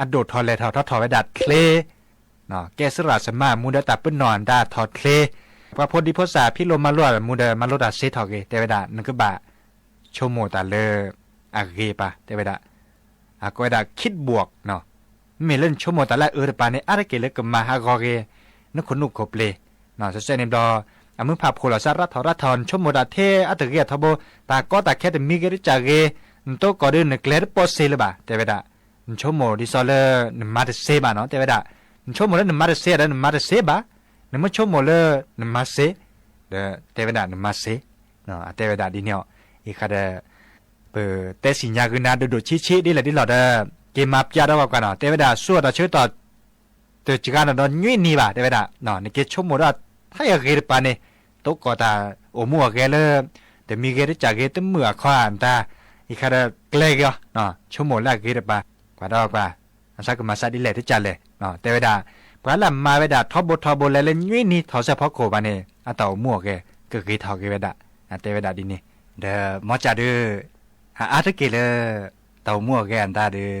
အဒိၣ်ထီၣ်လဲၢ်ထီၣ်ထီထီၣ်ဝဲဒၣ်ချ့, ကဲစရၣ်စမါအမူဒီးတၢ်ပနီၣ်အတၢ်ထီၣ်ချ့, ပှၤဖိဒံဖိသၣ်ဖံးလိမၤလိအမူဒီး မၤလိတၢ်စ့ထီၣ်ဂ့ၤ တဲဝဲဒၣ် နကဘၣ် ဆိကမိၣ်တၢ်လၢ အဂ့ၤပၢ် တဲဝဲဒၣ် အကိးဝဲဒၣ် คิดบวกနီၤ, မ့မ့ၢ်လၢနဆိကမိၣ်တၢ်လၢအအၢတပၤန့ၣ် အါတက့ၢ်လၢကမၤဟးဂီၤဂ့ၤ နခိၣ်နူာ်ခိၣ်ပျ့ၤ, စဲးစဲးန့ၣ်ဘျီ, အမုၢ်ဖးဖှိၣ်လီၤစၢ်ရးထီၣ်ရးထီၣ် နဆိကမိၣ်တၢ်ထဲအတဂ့ၤအထီဘိ, တၢ်ကီတၢ်ခဲတမံၤဂ့ၤတစၢ်ဂ့ၤ, နတိကိၢ်ဒုးနကျဲတပိာ်စ့လၢၤဘၣ် တဲဝဲဒၣ်, နဆိကမိၣ်ဒ်သိးလၢ နမၤတစ့ဘၣ်နီၤ တဲဝဲဒၣ်, နဆိကမိၣ်လၢနမၤတစ့ဒီးနမၤတစ့ဘၣ်, နမ့ၢ်ဆိကမိၣ်လၢ နမၤစ့ ဒီးတဲဝဲဒၣ်နမၤစ့, အတဲဝဲဒၣ်ဒ်န့ၣ်အီၤ, အံၤခါဒီး ပတဲစံၣ်ညါဂုာ်နၤဒိၣ်ဒိၣ်ဆံးဆံးဒ်လဲၣ်ဒ်လဲၣ်ဒီး, က့ၤမၤပျၢ်ဒီးကွၢ်ကွၢ်နီၤ တဲဝဲဒၣ် ဆူအတၢ်ဆၢကတီၢ် တစှၤနီၤဒီးနွံနံၤဘၣ် တဲဝဲဒၣ်, နက့ၤဆိကမိၣ်ဒီး ထဲအဂ့ၤတပၤန့ၣ်, တိကိၢ်တၢ်အိၣ်မူအဂဲၤလၢ တမံၤဂ့ၤတစၢ်ဂ့ၤ တမုာ်အခီအတၢ်, အံၤခါဒီးကျဲၤက့ၤအီၤ, ဆိကမိၣ်လၢအဂ့ၤတပၤ, ကွၢ်ဒီးကွၢ်, အစၢကမၤစၢ်ဒ်လဲၣ်တစၢ်လဲၣ်, တဲဝဲဒၣ်, ပှၤလၢအမၤဝဲဒၣ်ထီဘိထီဘိလဲၤလၢနွံနံၤထီၣ်စဲးဖီခိၣ်ဘၣ်န့ၣ် အတၢ်အိၣ်မူအဂဲၤ ကဂ့ၤထီၣ်က့ၤဝဲဒၣ်, တဲဝဲဒၣ်ဒ်န့ၣ်, ဒီးမီၢ်စၢ်ဒုး အအါတက့ၢ်လၢ တၢ်အိၣ်မူအဂဲၤအတၢ်ဒီး,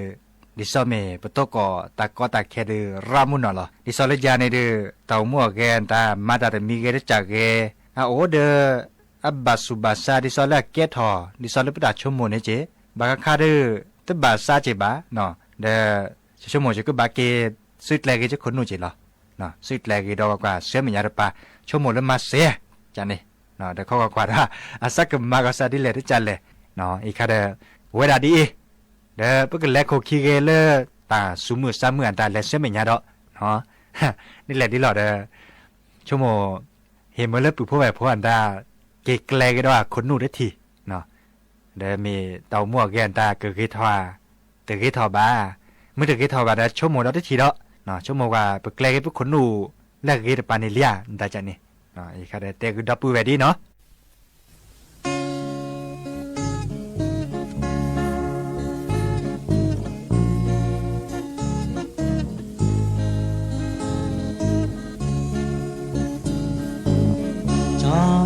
ဒ်သိးမ့ၢ်ပတိကိၢ်တၢ်ကီတၢ်ခဲဒီး ရၣ်မုၢ်နီၢ်လီၤ. ဒ်သိးလၢယၤန့ၣ်ဒီး တၢ်အိၣ်မူအဂဲၤအတၢ် မၤတၢ်တမံၤဂ့ၤတစၢ်ဂ့ၤ, အအိၣ်ဒီး အဘၣ်ဆူးဘၣ်ဆါ ဒ်သိးလၢအကဲထီၣ် ဒ်သိးလၢပတၢ်ဆိကမိၣ်န့ၣ်က့ၤ, ဘၣ်ဃးခါဒီး တဘၣ်ဆါက့ၤဘၣ်, ဒီး ဆိကမိၣ်က့ၤကဘၣ်က့ၤ သုးကျဲၤဂ့ၤက့ၤခိၣ်နူာ်က့ၤလီၤ. သုးကျဲၤဂ့ၤဒီးကွၢ် ဆှၢမဲာ်ညါတပၤ ဆိကမိၣ်လၢမၤစ့, ကန့ၣ်, ဒီးခီကွၢ်ကွၢ်ဒီး အစၢကမၤကီးစၢ်ဒ်လဲၣ်တစၢ်လဲၣ်, အံၤခါဒီး ဝဲဒၣ်ဒ်အံၤ, ဒီးပကလဲၤခိၣ်ခံဂ့ၤလၢ တၢ်ဆူးမုၢ်ဆါမုၢ်အတၢ်လဲၤဆှၢမဲာ်ညါဒီး, ဒ်လဲၣ်ဒ်လဲၣ်ဒီး, ဆိကမိၣ် ဟ့ၣ်မ့ၢ်လၢပုၢ်ဖိဝဲၢ်ဖိအတၢ် က့ၤကျဲၤဂ့ၤဒီးခိၣ်နူာ်တထံၣ် ဒီးမ့ၢ်တၢ်အိၣ်မူအဂဲၤအတၢ်ကဂ့ၤထီၣ်ဧါ, တဂ့ၤထီၣ်ဘၣ်, မ့ၢ်တဂ့ၤထီၣ်ဘၣ်ဒီး ဆိကမိၣ်ဒီးတထံၣ်ဒီး, ဆိကမိၣ်ကွၢ် ပကျဲၤက့ၤပခိၣ်နူာ်လၢအဂ့ၤတပၤန့ၣ်လံဧါ တၢ်ကန့ၣ်, အံၤခါဒီးတဲဂုာ်ဒီပုၢ်ဝဲၢ်ဒ်နီၤ ကၠီ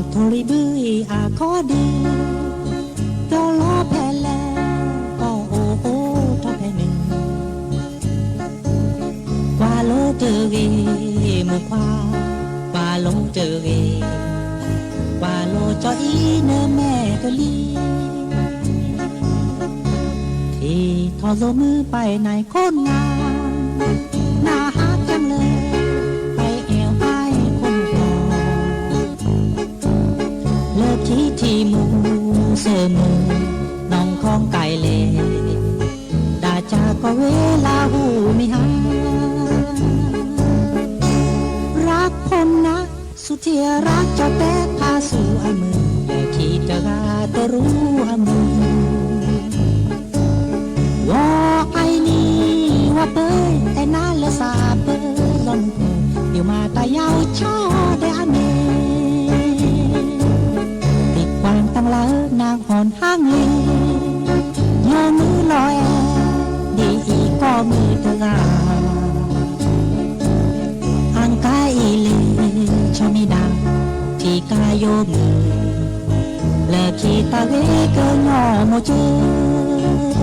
ထူရံဘုအံၤအခီဒံ, ဒီးလီၤဖဲလဲၣ်, အီၣ်အိၣ်အိၣ်ထီၣ်ဖဲန့ၣ်, ကွၢ်လိတဂ့ၤ, မုၣ်ခွါ, ကွၢ်လိတဂ့ၤ, ကွၢ်လိကၠီအံၤနမဲာ်ကလံၤ ထံၣ်ထီၣ်သိးမုၢ်ပၢ်အံၤနၤခိၣ်နၢ်, နဟးကၢ်လၢ ပှၤအဲၣ်အီၤခိၣ်နၢ်, လၢခံထံၣ်မူစၢၤမုၢ် နီၢ်ခီကဲလဲၣ်, တၢ်ကၢ်ကီၢ်ဝဲလၢဟူမံၤဟါ, ရၢခိၣ်နၢ် ဆူထံရၢကၠီတဲဖးဆူအမုၢ်, လၢခံတဂၤတရူးအမုၢ်, ဝီအံၤနံၤ ဝီပၢၢ် အဲၣ်နၤလၢစးပၢၢ် လီၤအဲၣ် ဒ်အံၤကီၢ်မုၢ်တဂၤ, အကါအံၤလ့ၤ ဆီမံၤဒၣ် ထံကါယိမုၢ် လၢခံတၢ်ဂ့ၤကညီမိၢ်ကၠ့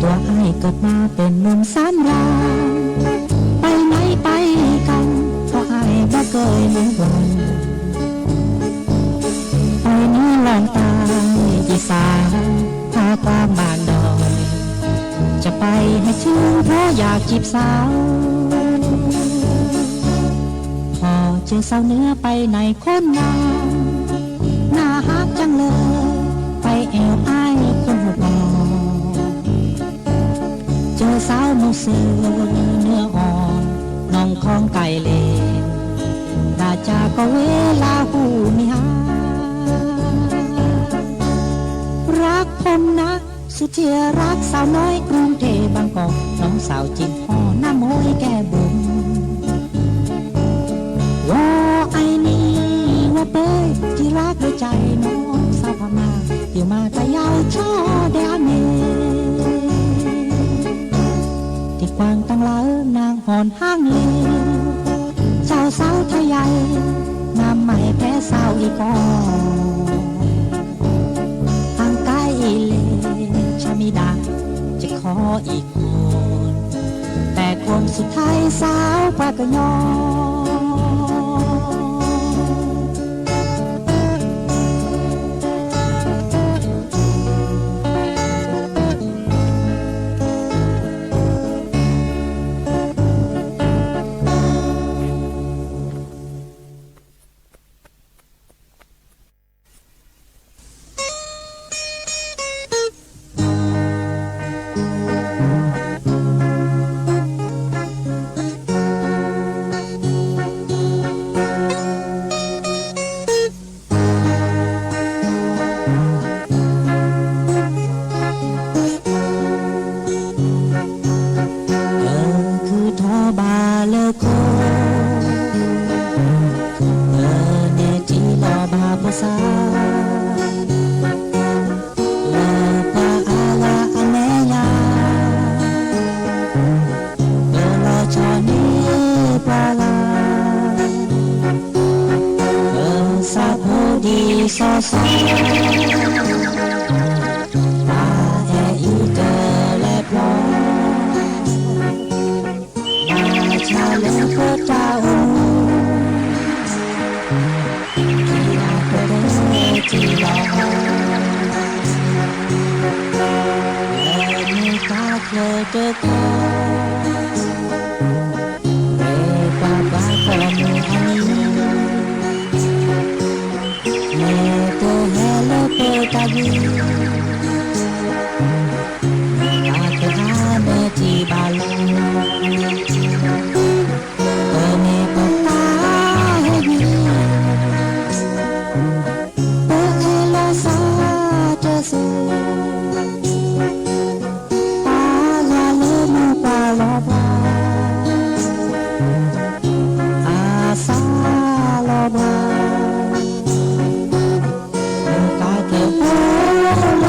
ตัวอ้ายเกิดมาเป็นหนุ่มสามยาม ไปไหนไปกัน ก็อ้ายบ่เกยลืมวัน ไปเหนือล่องใต้อีสาน ภาคกลางบ้านดอย จะไปให้ถึงเพราะอยากจีบสาว พอเจอสาวเหนือไปไหนคนนั้น น่าฮักจังเลย ไปแอวอ้ายคนหัวปอ เจอสาวมุสลิมเนื้ออ่อน น้องของไก่เหล่ ราชาก็เวลาผู้มีหา รักผมนะ สุดที่รักสาวน้อยกรุงเทพบางกอก น้องสาวจริงพ่อหน้าม้อยแก้มบุ๋ม ว่าไอ้นี่ว่าเป้ย ที่รักด้วยใจน้องสาวพม่า อยู่มาแต่เยาว์ช่อแดงเม ที่กว้างตั้งหลายนางอ่อนห้างเล เจ้าสาวไทยใหญ่ งามไม่แพ้สาวอีกอ ห่างไกลอีเล ชะมิดา จะขออีกคน แต่คนสุดท้ายสาวปากกยอ အၢ ခုၣ်ထီၣ်ဘၣ်လၢခိၣ် အၢ နဲၣ်ထံလီၤဘၣ်ဖိသၣ် လၢပှၤအါဂၤအမဲာ်ညါ ပလီၤဆီန့ၢ်ပှၤဂၤ ပသးဖိဒ်စီၤစီၤ ပှၤအဲၣ်အံၤတလဲၤပျီ ဘၣ်ဆၣ်လၢပတၢ်အိၣ်မူ ထံလီၤပတဲထံလီၤ လၢမ့ၢ်တၢ်ချၢတခီ မ့ၢ်ပှၤဘၣ်ကိးမုၢ်အနံၤ မ့ၢ်တဟဲလၢပတၢ်ဂ့ၤ မ့ၢ်တၢ်ကဟါမဲာ်ထံဘၣ်လီၤ ပမ့ၢ်ပတၢ်ဟဲဂ့ၤ ပအဲၣ်လီၤစၢ်တစဲး ပှၤဂၤလၢမုၢ်ပှၤလီၤပှၤ အစၢ်လီၤပှၤ မ့ၢ်တၢ်ကဲဖိ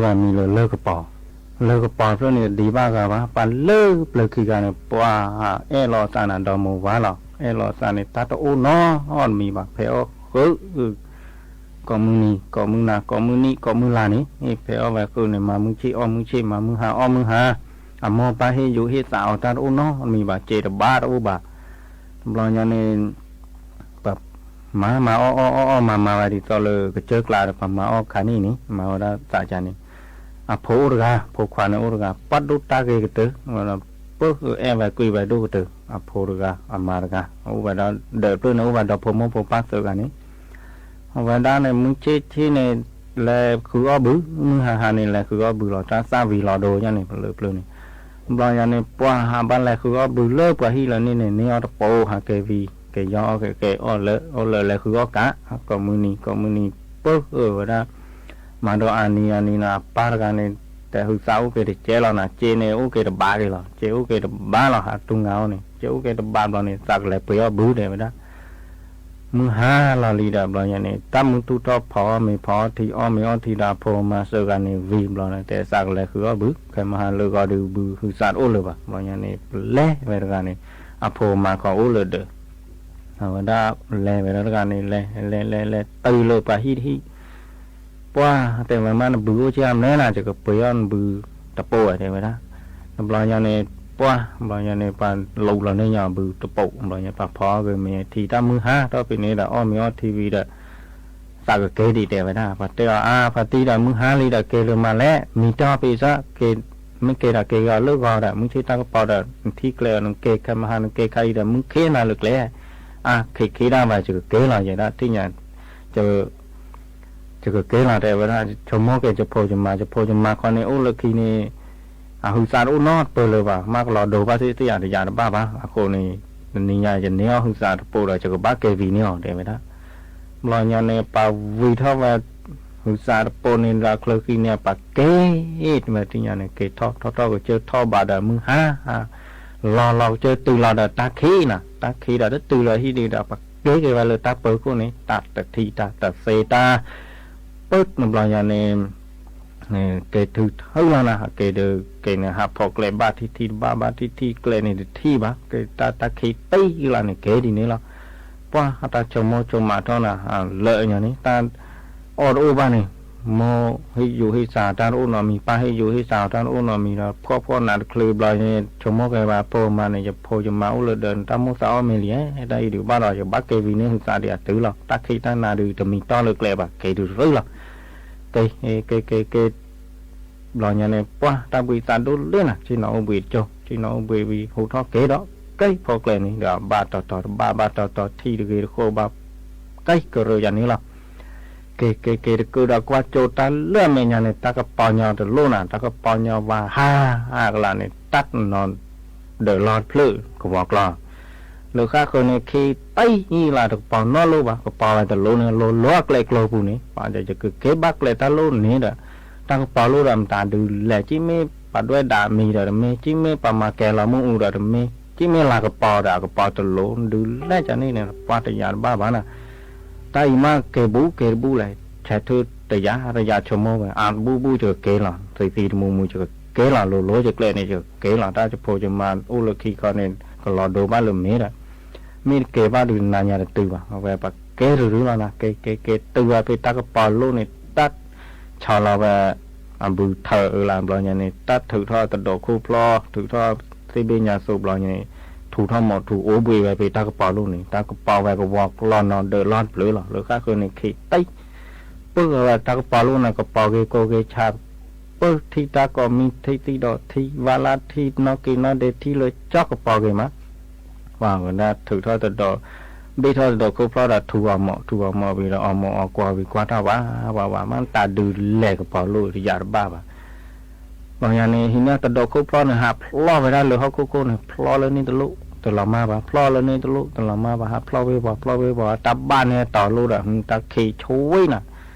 ဂၤမံၤလၢလၢၢ်ကပီၤ, လၢၢ်ကပီၤဖျၢၣ်န့ၣ် တဒံးဘၣ်ဂၤဘၣ်, ပှၤလၢပျၢၤခံဂၤန့ၣ် ပှၤအဲၣ်လီၤအသးနၤဒီမိၢ်ဝၤလီၤ, အဲၣ်လီၤအသးန့ၣ် တၢ်တအိၣ်နီတမံၤဘၣ်, ဖဲအီၣ်ဃုာ် ကိးမုၢ်နံၤ ကိးမုၢ်နၤ ကိးမုၢ်နံၣ် ကိးမုၢ်လါန့ၣ် ဖဲအီၣ်ဝဲဃုာ်န့ၣ် မၤမုၢ်ဆ့ၣ်အီၣ်မုၢ်ဆ့ၣ် မၤမုၢ်ဟါအီၣ်မုၢ်ဟါ, အမိၢ်ပၢ်ဟ့ၣ်ယိးဟ့ၣ်သးအီၤတၢ်တအိၣ်နီတမံၤဘၣ်, စ့တဘၣ်တအိၣ်ဘၣ်. တဘျီညါန့ၣ် ပှၤမၤမၤအီၣ်အီၣ်အီၣ်အီၣ်မၤမၤဝဲဒ်သိးလၢကစၢၢ်ကျါဒီး ပှၤမၤအီၣ်ခါနံၣ်န့ၣ် မၤဝဲဒၣ်သးကါန့ၣ်, အဖိအိၣ်တဂၤ ဖိခွါန့ၣ်အိၣ်တဂၤ ပှၤဒိၣ်တၢ်ဂ့ၤကတၢၢ်, ပအဲၣ်ဝဲကွံာ်ဝဲဒိၣ်ကတၢၢ်, အဖိတဂၤ အမါတဂၤ, အိၣ်ဝဲဒီး ဒၢးဖျၢၣ်န့ၣ်အိၣ်ဝဲဒီးဖိမိၢ်ဖိပၢ်သၢဂၤန့ၣ် အဝဲဒၣ်န့ၣ် မုၢ်ဆ့ၣ်ဆ့ၣ်န့ၣ် လဲၤဃုအီၣ်ဘု, မုၢ်ဟါဟါန့ၣ် လဲၤဃုအီၣ်ဘုလီၤ, တၢ်သၣ်ဝံၤလီၤဒိယါန့ၣ် ပလၢပျၢၤန့ၣ်, တဘျီညါန့ၣ် ပှၤဟးဘၣ်လဲၤဃုအီၣ်ဘုလၢပှၤဟံၣ်လၢန့ၣ်န့ၣ် န့ၢ်အီၣ်တပိာ် ဟးက့ၤဝံၤ က့ၤယီအီၣ်က့ၤက့ၤအီၣ်လၢ အိၣ်လၢလဲၤဃုအီၣ်ကး, ကိးမုၢ်နံၤ ကိးမုၢ်နံၤ ပၢအၢဝဲဒၣ် မၤဒီးအနံၤအနံၤန့ၣ် အပၢ်တဂၤန့ၣ် တဲဟုသးအိၣ်က့ၤတကဲလီၤနၤ, စ့န့ၣ်အိၣ်က့ၤတဘးက့ၤလီၤ, စ့အိၣ်က့ၤတဘးလီၤ ဟးတူၢ်ငါအီၣ်န့ၣ်, စ့အိၣ်က့ၤတဘးဘျီန့ၣ် သးကလဲၤပှ့ၤအီၣ်ဘုတဲဝဲဒၣ် မုၢ်ဟါလီၤလံဒီး ဘျီညါန့ၣ် တၢ်မုၢ်ထူၣ်ထီၣ် ဖီအီၣ်မ့ၤဖီအီၣ်ထံ အီၣ်မ့ၤအီၣ်ထံဒီးအဖိမါသၢဂၤန့ၣ် ဝံၤဘျီန့ၣ် တဲသးကလဲၤဃုအီၣ်ဘု, ခဲမဟါလၢဂီၤဒုးဘုဟုသးတအိၣ်လၢၤဘၣ်, ဘျီညါန့ၣ် ပလဲၤဝဲတဂၤန့ၣ် အဖိမါခီအိၣ်လၢဒၢး အဝဲဒၣ်လဲၤဝဲဒၣ်တဂၤန့ၣ် လဲၤလဲၤလဲၤလဲၤတုၤလၢပှၤဟံၣ်တဟံၣ် ပှၤတဲဝဲမးနဘုအိၣ်က့အမနုၤလၢ ယကပှ့ၤအီၣ်နဘုတပိာ်ဝဲတဲဝဲဒၣ်, တဘျီညါန့ၣ် ပှၤ ဘျီညါန့ၣ် ပှၤလူလီၤန့ၢ်ညီဘုတပိာ်, ဘျီညါပှၤဖီအီၣ်ဂ့ၤမ့ၤထံ တၢ်မုၢ်ဟါထီၣ်ဖဲန့ၣ်ဒီး အီၣ်မ့ၤအီၣ်ထံဝံၤဒီး သးကက့ၤဒံးတဲဝဲဒၣ်, ပှၤတဲအီၤအါ ဖါတံၢ်ဒီး မုၢ်ဟါလံဒီးက့ၤလၢမးလဲၣ်, မံၤတၢ်ဖဲစ့ၢ်ကီး မ့ၢ်က့ၤဒီးက့ၤဂီၤလၢဂီၤဒီး မုၢ်ဆ့ၣ်တၢ်ကပီၤဒီး နထံၣ်ကျဲအီၤ နက့ၤခဲမဟါ နက့ၤခါအံၤဒီး မုၢ်ခ့နၤလၢကျဲ, အါ ခ့ခ့ဒၣ်ဘၣ် ယကက့ၤလီၤ ယဲဒၣ်ထံၣ်ညါ ယကက့ၤလီၤတဲဝဲဒၣ်, ဆိကမိၣ်က့ၤ ယဖိယမါ ယဖိယမါခီန့ၣ် အိၣ်လၢခံန့ၣ် အဟုသးတအိၣ်နီတပၢၢ်လၢၤဘၣ်, မ့ၢ်ကလီၤဒိဘၣ်သ့ၣ်သ့ၣ်ယၤတယၤတဘၣ်ဘၣ်, အဃိန့ၣ် တနံၤညါယန့ၢ်အီၣ်ဟုသးတပိာ်ဒီး ယကဘၣ်က့ၤဝံၤန့ၢ်အီၤတဲဝဲဒၣ်, ဘျီညါန့ၣ် ပှၤဝံၤထီၣ်ဝဲ ဟုသးတပိာ်န့ၣ်ဒီး အချၢဃံန့ၣ် ပှၤက့ၤ တမ့ၢ်ထံၣ်ညါန့ၣ် က့ၤထီၣ်ထီၣ်ထီၣ်ကစၢၢ်ထီၣ်ဘးဒီး မုၢ်ဟါ လီၤလီၤကစၢၢ်တုၤလီၤဒီးတၢ်ခံးနၤ, တၢ်ခံးဒီးတတုၤလီၤဟံၣ်ဒံးဒီး ပှၤက့ၤက့ၤဝဲလၢတၢ်ပၢၤခိၣ်န့ၣ် တၢ်တထံၣ်တၢ်တသ့တၢ် ပၢၢ်တဘျီညါန့ၣ် က့ၤထုးထုးလီၤနၤ, က့ၤဒီးက့ၤန့ၣ် ဟးဖီၣ်ကျဲဘၣ်ထံထံၣ်တဘၣ်ဘၣ်ထံထံၣ်ကျဲန့ၣ်တထံၣ်ဘၣ်, က့ၤတၢ်တၢ်ခံးတံၢ်လီၤန့ၣ် က့ၤဒ်န့ၣ်လီၤ. ပှၤတၢ်ဆိကမိၣ်ဆိကမးထီၣ်နၤ လၢညါန့ၣ် တၢ်အီၣ်တအိၣ်ဘၣ်န့ၣ် မိၢ်ဟ့ၣ်ယူၤဟ့ၣ်သးတၢ်တအိၣ်နီတမံၤ, ပၢ်ဟ့ၣ်ယူၤဟ့ၣ်သးတၢ်တအိၣ်နီတမံၤဒီး ဖှီၣ်ဖှီၣ်နးတချုးဘျီန့ၣ် ဆိကမိၣ်က့ၤဘၣ်ဖိမါန့ၣ် ယဖိယမါအိၣ်လၢဒၢး တၢ်မိၣ်သးအီၣ်မ့ၤလံ, တၢ်အံၤဒုးဘၣ်ဒီး ယကဘၣ်က့ၤဝံၤန့ၢ်ဟုသးဒံးအတုၤလီၤ. တၢ်ခံးတၢ်နးဒုးတမံၤတီၢ်လၢကျဲဘၣ် က့ၤတုၤရူလီၤ. က့ၤ က့ၤ က့ၤ က့ၤ ဘျီညါန့ၣ် ပှၤတၢ်ဘှံးသးဒိၣ်လၢနၤ ဆ့ၣ်နီၤအိၣ်ဘှံးတကၠိ, ဆ့ၣ်နီၤအိၣ်ဘှံးဝံၤ ဟူးထီၣ်က့ၤဒီး က့ၤဖီကျဲန့ၣ်ဒီး ဘၣ်တီၤတီၤတဘၣ် ဘၣ်တီၤတီၤထံၣ်တဂ့ၤတဃိးဘၣ် က့ၤကရၢယၤန့ၣ်လီၤ. က့ၤ က့ၤ က့ၤတကၢၢ်ဒီးကွၢ်ကၠိတၢ်လၢအမဲာ်ညါန့ၣ် တၢ်ကပီၤညီတလိၣ်နၤ, တၢ်ကပီၤညီဝါဟးအကလးန့ၣ် တၢ်နီၤ ဒၢးလီၢ်တဖျၢၣ်ကဝီၤကျီ လၢဃၣ်ဃၢၤန့ၣ် ခံးတံၢ်လၢတကပီၤနီတလိၣ်ဘၣ်, ကပီၤဝဲတလိၣ်န့ၣ် လိၤလိၤအကျဲကျိပူၤန့ၣ် ပှၤယကက့ၤဘၣ်ကျဲတၢ်လိၣ်န့ၣ်ဒီး တၢ်ကပီၤလိၣ်ဒီးမတၤဒုးလဲၣ်, ကမ့ၢ်ပှၤဒွဲၣ်ဒၣ်မံၤဒီးတမ့ၢ်, ကမ့ၢ်ပှၤမၤကဲၤလီၤမ့ၣ်အူဒီးတမ့ၢ်, ကမ့ၢ်လၤကပီၤဒီးအကပီၤတလိၣ် ဒုးလဲၣ်ကန့ၣ်န့ၣ် ပှၤတယာ်တဘၣ်ဘၣ်နၤ တၢ်အံၤမ့ၢ်က့ၤဘူးက့ၤတဘူးလဲၣ်, ဆဲးထၢၣ်တယာ်တယာ်ဆိကမိၣ်ဝဲ အါတဘူၣ်ဘူၣ်ယကက့ၤလီၤ, သံသံတမူမူယကက့ၤလီၤ, လိၤလိၤယကျဲန့ၣ် ယကက့ၤလီၤတၢ်ယဖိယမါအိၣ်လၢခံခီန့ၣ် ကလီၤဒိဘၣ်လၢမ့ၢ်ဒီး မ့ၢ်တက့ၤဘၣ်ဒုးနၤညါတတုၤဘၣ်, အဝဲပှၤက့ၤတရုၤလီၤနၤ, က့ၤ က့ၤ က့ၤတုၤဝဲဖဲတၢ်ကပီၤလိၣ်န့ၣ် တၢ်ဆီလီၤဝဲ အဘုထၢၣ်အၢလၢဘျီညါန့ၣ် တၢ်ထုးထီၣ်တဒိးခိၣ်ဖျီ ထုးထီၣ်သ့ၣ်ဘ့ၣ်ညါသိးဘျီညါန့ၣ် ထူးထီၣ်မိးထူးအိၣ်ဘှံးဝဲဖဲတၢ်ကပီၤလိၣ်န့ၣ် တၢ်ကပီၤဝဲကဝီၤလီၤနီၤဒၢးလီၢ်တဖျၢၣ်လီၤ, လၢဃၣ်ဃၢၤန့ၣ် ခံးတံၢ် ပၢၢ်ဝဲတၢ်ကပီၤလိၣ်န့ၣ် ကပီၤဂ့ၤကိးဂ့ၤဆး ပၢၢ်ထံၣ်တၢ်ကိးမံၤထံၣ်သံဒီးထံၣ် ဝါလၢထံၣ်နီၣ်က့ၤနီၣ်ဒ့ထံၣ်လၢကၠီကပီၤဂ့ၤမး ပှၤဝဲဒၣ်ထုးထီၣ်တဒိး ဘ့ၣ်ထီၣ်တဒိးခိၣ်ဖျီဒီးထူးအီၤမိး ထူးအီၤမိးဝံၤဒီးအီၤမိးအီၤကွီၤဝံၤကွၢ်တၢ်ဝးဝးဝး မ့ၢ်တၢ်ဒုးလဲၤကပီၤလိၣ်တယာ်တဘၣ်ဘၣ် ဘျီညါန့ၣ် ဟံးန့ၢ်တဒိးခိၣ်ဖျီန့ၣ် ဟးဖျီဝဲဒၣ်လၢဟီၣ်ခိၣ်ခိၣ်န့ၣ် ဖျီလၢန့ၣ်တလိၣ် တလီၤမၢ်ဘၣ် ဖျီလၢန့ၣ်တလိၣ် တလီၤမၢ်ဘၣ် ဟးဖျီဝ့ၤဝီၤ ဖျီဝ့ၤဝီၤ တၢ်ဘၣ်န့ၣ်တီၤလိၣ်ဒီး တၢ်ခံးဆိဝံၤနၤ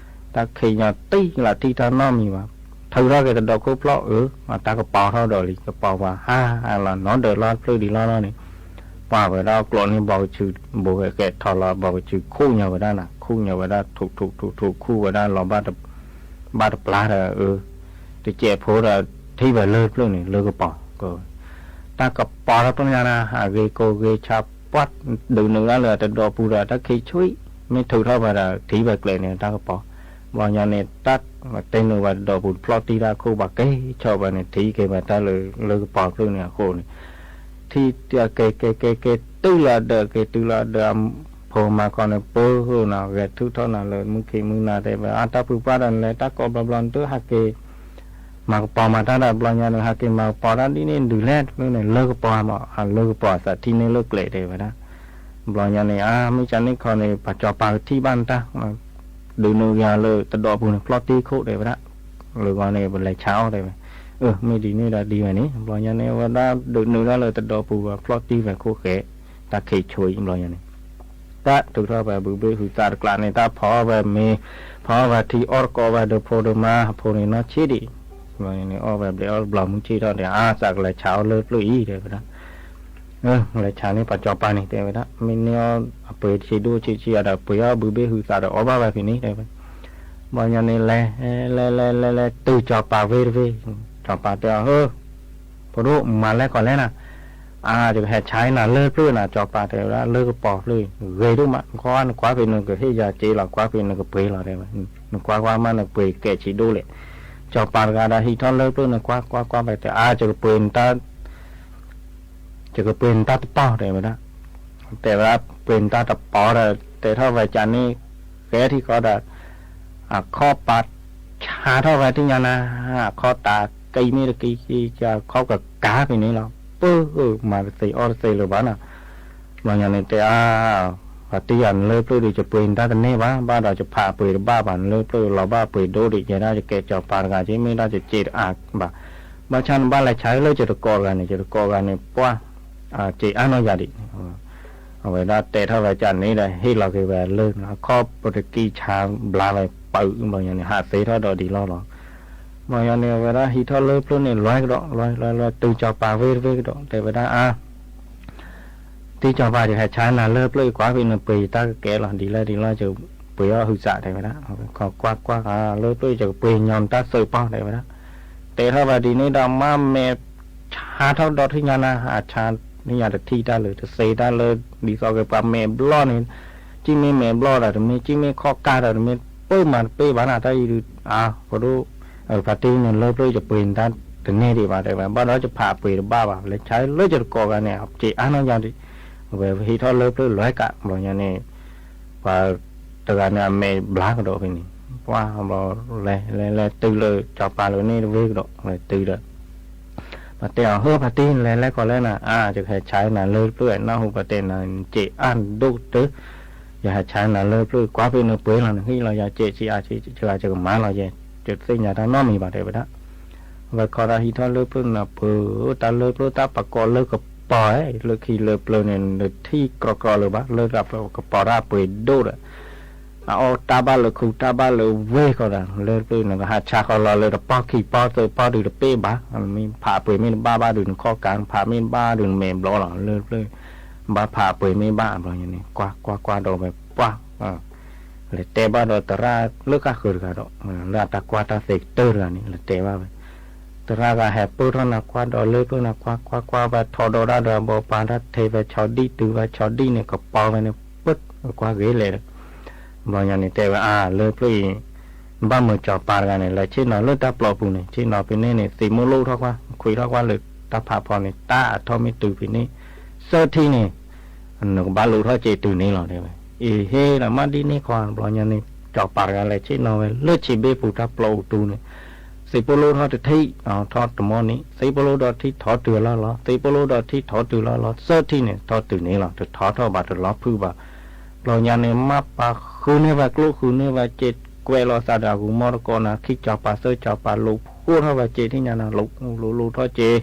တၢ်ခံးညီတံၢ်လၢထံၣ်တၢ်နီတမံၤဘၣ် ထုးထီၣ်က့ၤတဒိးခိၣ်ဖျီအၢ တၢ်ကပီၤထီၣ်ဒီးလံ ကပီၤဝဲဟးလီၤနီၤဒၢးလီၢ်တဖျၢၣ်ဒံးလီၢ်လီၢ်န့ၣ် ပှၤဝဲဒၣ်အကျိးန့ၣ် ဘီကဆူး ဘိးဂဲၤကဲထီၣ်လီၤ ဘီကဆူးခူၣ်ညီဝဲဒၣ်နၤ ခူၣ်ညီဝဲဒၣ် ထူးထူးထူးထူးခူၣ်ဝဲဒၣ်လီၤ ဘၣ်တပျါဒီးအၢ တစဲးဖိဒီး ထံၣ်ဝဲလၢပျၢၢ်န့ၣ် လၢကပီၤ, တၢ်ကပီၤထီၣ်ပညါနၤ ဟးဂ့ၤကိးဂ့ၤဆးပှၢ်, ဒုးနုာ်ဒၣ်လၢတဒီပူၤဒီး တၢ်ခံးဆှံ, မ့ၢ်ထုးထီၣ်ဝဲဒီး ထံၣ်ဝဲကျဲန့ၣ် တၢ်ကပီၤ, ဘျီညါန့ၣ် တၢ်တဲနုာ်ဝဲတဒီပူၤ တဖျီၣ်တံၢ်တၢ်ခိၣ်ဘၣ် ကဲဆီၣ်ဝဲန့ၣ် ထံၣ်က့ၤဝဲတၢ်လၢ လၢကပီၤဖျၢၣ်န့ၣ်အဃိန့ၣ် ထံၣ်ကဲကဲကဲကဲ တုၤလီၤဒၢးက့ၤ တုၤလီၤဒၢး ဖိမၤခီန့ၣ် ပၢဃိနီၤ ဂဲၤထုးထီၣ်နၤလၢမုၢ်ခံမုၢ်နၤတဲဝဲ အါ တၢ်ဖုပှၢ်ဒီးနလဲၤတၢ်ကိးဘျီဘျီ နတဟးက့ၤ မၤကပီၤမၤတၢ်ဒီး ဘျီညါန့ၣ် ဟးက့ၤမၤကပီၤတၢ်ဒ်န့ၣ် ဒုးလဲၣ်တဖျၢၣ်န့ၣ် လၢကပီၤမး အလၢကပီၤအသးထံၣ်န့ၢ်လၢကျဲတဲဝဲဒၣ်, ဘျီညါန့ၣ် အါ မ့ၢ်ကန့ၣ်ခီန့ၣ် ပှၤစီၤပၤကထံၣ်ဘၣ်နတၢ် ဒုးနုာ်က့ၤလၢတဒီပူၤန့ၣ် ဖျီၣ်တံၢ်ခိၣ်တဲဝဲဒၣ်, လၢဂီၢ်န့ၣ် ပလဲၤဆါအီၣ်တဲဝဲ, အၢ မ့ၢ်ဒ်န့ၣ်ဒီးဒ်ဝဲန့ၣ် ဘျီညါန့ၣ် အဝဲဒၣ်ဒုးနုာ်ဒၣ်လၢတဒီပူၤ ဖျီၣ်တံၢ်ဝဲခိၣ်ဃဲ တၢ်ခံးဆှံဘျီညါန့ၣ် တၢ်ထုးထီၣ်ဝဲဘုဘ့ၣ်ဟုးသးတကျးန့ၣ် တၢ်ဖီအီၣ်ဝဲမ့ၤ ဖီအီၣ်ဝဲထံ အီၣ်တကိးဝဲဒီးဖိဒီးမါ အဖိန့ၣ်နီၢ်ဆံးဒံး, ဘျီညါန့ၣ် အီၣ်ဝဲဘျဲးအီၣ်ဘျီမုၢ်ဆ့ၣ်ထီၣ်ဒီး အါ သးကလဲၤဆါအီၣ်လၢပျၢၢ်အံၤတဲဝဲဒၣ် လဲၤဆါန့ၢ်ပှၤစီၤပၤန့ၣ်တဲဝဲဒၣ် မ့ၢ်န့ၢ်အီၣ်အပှ့ၤဆံးဒိၣ်ဆံးဆံးအဒီး ပှ့ၤအီၣ်ဘုဘ့ၣ်ဟုးသးဒီးအီၣ်ဘၣ်ဝဲဖဲန့ၣ်တဲဝဲ, ဘျီညါန့ၣ် လဲၤလဲၤလဲၤလဲၤလဲၤတုၤစီၤပၤဝ့ၢ်တဝ့ၢ်, စီၤပၤတဲအီၤ ဟၢ ဖိဒိၣ်မၤလဲၣ်ကီးလဲၣ်နၤ, အါ ယကဟဲဆါနၤလၢပျၢၢ်နၤ စီၤပၤတဲဝဲဒၣ် လၢကပီၤဖျၢၣ် ဂ့ၤဒိၣ်မး နကွၢ်နကွၢ်ဖဲနကဟ့ၣ်ယၤစ့လီၤ ကွၢ်ဖဲနကပှ့ၤလီၤတဲဝဲ, နကွၢ်ကွၢ်မးနပှ့ၤကဲးဆံးဒိၣ်လဲၣ်, စီၤပၤတဂၤဒီးဟံးထီၣ်လၢပျၢၢ်န့ၣ် ကွၢ်ကွၢ်ကွၢ်ဖဲတဲ အါ ယကပှ့ၤနတၢ် ယကပှ့ၤနတၢ်တပီၤတဲဝဲဒၣ်, တဲဝဲဒၣ် ပှ့ၤနတၢ်တပီၤဒီး တဲထီၣ်ဝဲကန့ၣ် ကဲထံဃီဒီး အခီၣ်ပၤဆါထီၣ်ဝဲထံၣ်ညါနၤ, အခီၣ်တၢ်ကံမ့ၢ်တကံ အခီၣ်ကကၤဖဲန့ၣ်လီၤ, ပၢမၤတသ့အီၣ်တသ့လၢၤဘၣ်နီၤ, ဘျီညါန့ၣ်တဲအါ ပှၤတံၢ်ယၤနလၢပျၢၢ်ဒီး ယပှ့ၤနတၢ်တန့ၢ်ဘၣ် ဘၣ်ဒီးယဖးပှ့ၤတဘၣ်ဘၣ် နလၢပျၢၢ်လီၤဘၣ်ပှ့ၤဒိၣ်ဒံး ယဲဒၣ်ယကဲစီၤပၤတဂၤက့ မ့ၢ်ဒၣ်ယစ့တအါဘၣ်, ဘၣ်ဆၣ်နဘၣ်လဲၤဆါလၢယတကိးတဂၤန့ၣ် ယတကိးတဂၤန့ၣ် ပှၢ် စ့အါနီၢ်ယၤဒံး အဝဲဒၣ်တဲထီၣ်ဝဲကန့ၣ်ဒီး ဟ့ၣ်လီၤက့ၤဝဲလၢ အခီၣ်ပတကံဆါဘျါဝဲပၢဘျီညါန့ၣ် ဟးသ့ထီၣ်ဒီးဒ်လီၢ်လီၤ, ဘျီညါန့ၣ် အဝဲဒၣ်ဟံးထီၣ်လၢပျၢၢ်န့ၣ် လွဲကဒီး လွဲလွဲလွဲ တုၤစီၤပၤဝ့ၢ်တဝ့ၢ်ကဒီး တဲဝဲဒၣ်အါ တံၢ်စီၤပၤ ယဟဲဆါနၤလၢပျၢၢ် ကွၢ်ဖဲနပှ့ၤတၢ်ကကဲလီၤ ဒ်လဲၣ်ဒ်လဲၣ် ယပှ့ၤအီၣ်ဟုးစးတဲဝဲဒၣ်, ကွၢ်ကွၢ်ကွၢ် လၢပျၢၢ် ယကပှ့ၤညီနတၢ်သၢပီၢ်တဲဝဲဒၣ်, တဲထီၣ်ဝဲဒ်န့ၣ်ဒီး မ့ၢ်မဲာ်ဆါထီၣ်ဒီးထံၣ်ညါနၤ အဆါထံၣ်ညါတထံၣ်တၢ်လၢ တသ့တၢ်လၢ ဒ်သိးက့ၤပှၤမဲာ်ဘျီၣ်န့ၣ်, ကံၣ်မ့ၢ်မဲာ်ဘျီၣ်ဒီးတမ့ၢ် ကံၣ်မ့ၢ်ခီၣ်ကါဒီးတမ့ၢ် ပၢမၤတပ့ၢ်ဘၣ်နၤ တၢ်အံၤဒုး အါ ဖိဒိၣ် ဖါတံၢ်န့ၣ်လၢပျၢၢ် ယပှ့ၤနတၢ်တန့ၢ်ဒံးဘၣ်တဲဝဲ ဘၣ်ဒီးယဖးပှ့ၤတဘၣ်ဘၣ် လဲၤဆါလၢယတကိးဂၤန့ၣ် စ့အါနီၢ်ယၤဒံး, အဝဲဟံးထီၣ်လၢပျၢၢ်လွဲကး ဘျီညါန့ၣ် ပှၤတဂၤန့ၣ်အမဲာ်ဘျါကဒီးဖဲန့ၣ်, ပှၢ်ဘျီ လဲၤလဲၤလဲၤတုၤလၢ စီၤပၤလၢန့ၣ်တဝ့ၢ်ကဒီး လဲၤတုၤဒီး ပှၤတဲအီၤ ဟၢ ဖါတံၢ် လဲၤလဲၤကီးလဲၣ်နၤ, အါ ယကဟဲဆါနၤလၢပျၢၢ် နၢ်ဟူပှၤတဲနၤ စ့အါဒိၣ်ကတၢၢ်, ယဟဲဆါနၤလၢပျၢၢ် ကွၢ်ဖဲနပှ့ၤလီၤ နဟ့ၣ်လီၤယၤစ့ စ့အါ စ့အါ ယကမၤလီၤယဲ ယတသ့ၣ်ညါတၢ်နီတမံၤဘၣ် တဲဝဲဒၣ်. အဝဲခီဒီးဟံးထီၣ်လၢပျၢၢ်န့ၣ် ပၢ တၢ်လၢပျၢၢ်တၢ်ပကိးလၢကပီၤ လၢခံလၢပျၢၢ်န့ၣ် နထံၣ်ကြီကြီလၢၤဘၣ် လၢကပီၤတၢ်ပှ့ၤဒိၣ်ဒီး အအီၣ်တၢ်ဘၣ်လၢခူတၢ်ဘၣ်လၢဝ့ၢ်ဃီဒီး လၢပျၢၢ်န့ၣ် ကဟးဆါဃီလီၤလၢတပီၢ်ခံပီၢ်သၢပီၢ်ဒုးတပ့ၢ်ဘၣ်, မ့ၢ်ဖးပှ့ၤမ့ၢ်တဘၣ်ဘၣ်ဒုးနခီၣ်ကါ ဖးမ့ၢ်တဘၣ်ဒုးနမဲာ်ဘျီလီၤ လၢပျၢၢ် ဘၣ်ဖးပှ့ၤမ့ၢ်ဘၣ်ဘျီညါန့ၣ် ကွၢ်ကွၢ်ကွၢ်ဒီးဝဲပှၢ် လဲၤတဲဘၣ်ဒီးသရၣ်လၢဃၣ်ဃၢၤတဂၤဒီး လၢအတၢ်ကွၢ်တၢ်သ့ကတၢၢ်တဂၤန့ၣ် လဲၤတဲဘၣ်ဝဲ သရၣ်ဂၤဟဲပၢၢ်ထီၣ်နၤကွၢ်ဒီးလၢပျၢၢ်နၤကွၢ်ကွၢ်ကွၢ်ဝဲ ထီၣ်ဒီးဒၣ်ဒီးဘီပၤတၢ်ထဲဝဲဆီဒံၣ်တုၤဝဲဆီဒံၣ်န့ၣ် ကပီၤဝဲန့ၣ် ပၢၢ်ကွၢ်ဂ့ၤလဲၣ်ဒီး ဘျီညါန့ၣ်တဲဝဲအါ လၢပျၢၢ်အံၤ ဘၣ်မုာ်စီၤပၤတဂၤန့ၣ် လဲၤဆ့ၣ်နီၤလၢတၢ်ပျီပူၤန့ၣ် ဆ့ၣ်နီၤဖဲန့ၣ်န့ၣ် သံးမိၢ်လိၣ်ထီၣ်ကွၢ် ခွံထီၣ်ကွၢ်လၢတၢ်ဖးဖီန့ၣ် တၢ်အထီၣ်မ့ၢ်တုၤဖဲန့ၣ် သၢထံၣ်န့ၣ် နကဘၣ်လူၤထီၣ်စ့တုၤန့ၣ်လီၤတဲဝဲ. အ့ဟ့ၣ်ဒီး မ့ၢ်ဒ်န့ၣ်ခီ ဘျီညါန့ၣ် စီၤပၤတဂၤလဲၤဆ့ၣ်နီၤဝဲလၢဆံးဘ့ၣ်ပူၤတၢ်ပျီအူတူန့ၣ် သံးဖိလိၣ်ထီၣ်တထံၣ် ထီၣ်တမီၢ်န့ၣ် သံးဖိလိၣ်ဒီးထံၣ်ထီၣ်တုၤအလီၢ်လီၤ သံးဖိလိၣ်ဒီးထံၣ်ထီၣ်တုၤလီၢ်လီၤ သၢထံၣ်န့ၣ် ထီၣ်တုၤန့ၣ်လီၤ တထီၣ်ထီၣ်ဘၣ်တလီၤဖုးဘၣ်. ဘျီညါန့ၣ် မ့ၢ်ပှၤဃုန့ၢ်ဝဲကျိၣ်ဃုန့ၢ်ဝဲစ့ ကွဲးလီၤသးဒီးအဂူၤမီၢ်တကိးနၤ ခံစီၤပၤသၢစီၤပၤ လူၤဖှိၣ်ထီၣ်ဝဲစ့ထံၣ်ညါနၤ လူၤလူၤလူၤထီၣ်စ့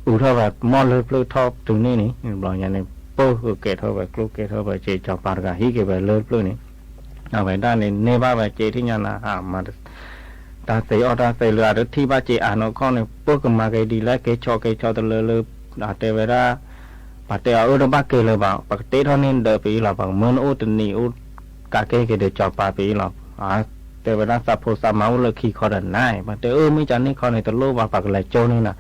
အုးထီၣ်ဝဲမီၢ်လၢပျၢၢ်ထီၣ်တုၤန့ၣ်န့ၣ် ဘျီညါန့ၣ် ပၢၢ်ကဲထီၣ်ဝဲကျိၣ်ကဲထီၣ်ဝဲစ့ စီၤပၤတဂၤဟံးက့ၤဝဲလၢပျၢၢ်န့ၣ် အဝဲဒၣ်န့ၣ် န့ၢ်ဘၣ်ဝဲစ့ထံၣ်ညါနၤ မၤ တၢ်သ့အီၣ်တၢ်သ့လၢအတထံၣ်ဘၣ်စ့အါနီၢ်ခီန့ၣ် ပၢၢ်ကမၤက့ၤဒ်လဲၣ် က့ၤဆီၣ်က့ၤဆီၣ်တလၢလၢ အတဲဝဲဒၣ် ပှၤတဲအီၤအၢ တဘၣ်က့ၤလၢၤဘၣ် ပကတ့ထီၣ်န့ၢ်နဒၢးပအံၤလီၤ ပကမၢနအိၣ်တနံၤအိၣ် ကးက့ၤက့ၤဒီးစီၤပၤပအံၤလီၤ အ တဲဝဲဒၣ်သးဖိသးမါအိၣ်လၢခံခီဒီးနၤ, ပှၤတဲအၢ မ့ၢ်ကန့ၣ်ခီန့ၣ် တလိၣ်ဘၣ် ပှၤကလဲၤကၠိန့ၣ်နီၤ.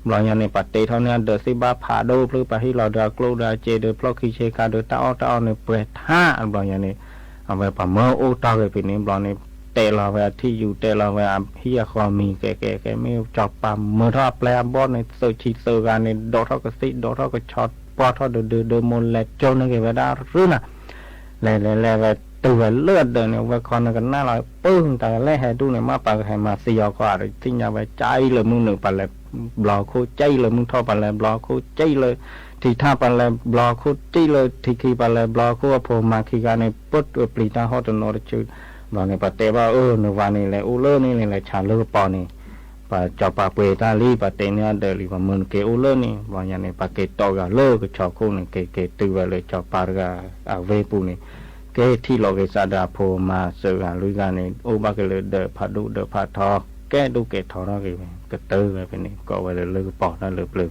ဘျီညါန့ၣ် ပှၤတဲထီၣ်န့ၢ်အဒၢးသ့ၣ်ဘၣ်ဖးဒိၣ်ဖျၢၣ် ပှၤဟ့ၣ်လီၤဒီးအကျိၣ်ဒီးအစ့ဒီး ဖျီၣ်ခံဆ့ကၤဒီး တၢ်အီၣ်တၢ်အီန့ၣ်ပှဲၤထါ. ဘျီညါန့ၣ် အဝဲပှၤမၢအိၣ်တီၢ်ဂ့ၤဖဲန့ၣ် ဘျီန့ၣ် တဲလီၤဝဲအထံၣ်ယူၤ တဲလီၤဝဲအဟံၣ်အဃီမံၤ ကဲကဲကဲ မ့ၢ်စီၤပၤမၢထီၣ်အပျဲၢ်အဘီၣ်န့ၣ် သုးဆံသုးဂၤန့ၣ် ဒိးထီၣ်ကသ့ၣ် ဒိးထီၣ်ကဆီ ပှီၢ်ထီၣ်ဒုးဒုးဒုး မိၢ်လဲၤကၠိန့ၢ်က့ၤဝဲဒၣ်ရူၢ်နၤ. လဲၤလဲၤလဲၤဝဲတုၤဝဲလၢအဒၢးန့ၣ် ဝဲခီန့ၣ်ကနၣ်လီၤ ပၢ်တၢ်ကလဲၣ်ဟဲဒူၣ်န့ၣ် မ့ၢ်ပှၤကဟဲမၤသံအီၤခီ အါတသ့ၣ်ညါဝဲ ကၠံၣ်လၢမုၢ်နုာ် ပှၤလဲၤဘျီခိၣ် ကၠံၣ်လၢမုၢ်ထီၣ် ပှၤလဲၤဘျီခိၣ် ကၠံၣ်လၢထံထၣ် ပှၤလဲၤဘျီခိၣ် ကၠံၣ်လၢထံခံ ပှၤလဲၤဘျီခိၣ် အဖိမါခံဂၤန့ၣ် ပၢၢ်ပျံၤတၢ်ဟီၣ်တနီၤတစု. ဘျီန့ၣ် ပှၤတဲဘၣ်အၢ နဝၤန့ၣ် လဲၤအိၣ်လၢန့ၣ် လဲၤဆါလၢကပီၤန့ၣ် ပှၤစီၤပၤပှ့ၤတၢ်လံ ပှၤတဲန့ၢ်အဒၢးလံ ပှၤမၢနက့ၤအိၣ်လၢန့ၣ်. ဘျီညါန့ၣ် ပှၤက့ၤတီၢ်ဂၤလၢကဆီခိၣ်န့ၣ် က့ၤက့ၤတုၤဝဲလၢစီၤပၤတဂၤအဝ့ၢ်ပူၤန့ၣ် က့ၤထံၣ်လီၤက့ၤစးဒီးအဖိမါသၢဂၤလွံၢ်ဂၤန့ၣ် အိၣ်ဘၣ်က့ၤလၢဒၢးဖးဒိၣ်ဒၢးဖးထီ ကဲဒိၣ်ကဲထီထီၣ်က့ၤဝဲ ကတၢၢ်ဝဲဖဲန့ၣ် ကိးဝဲလၢလၢကပီၤတၢ်လၢပျၢၤပျၢၤ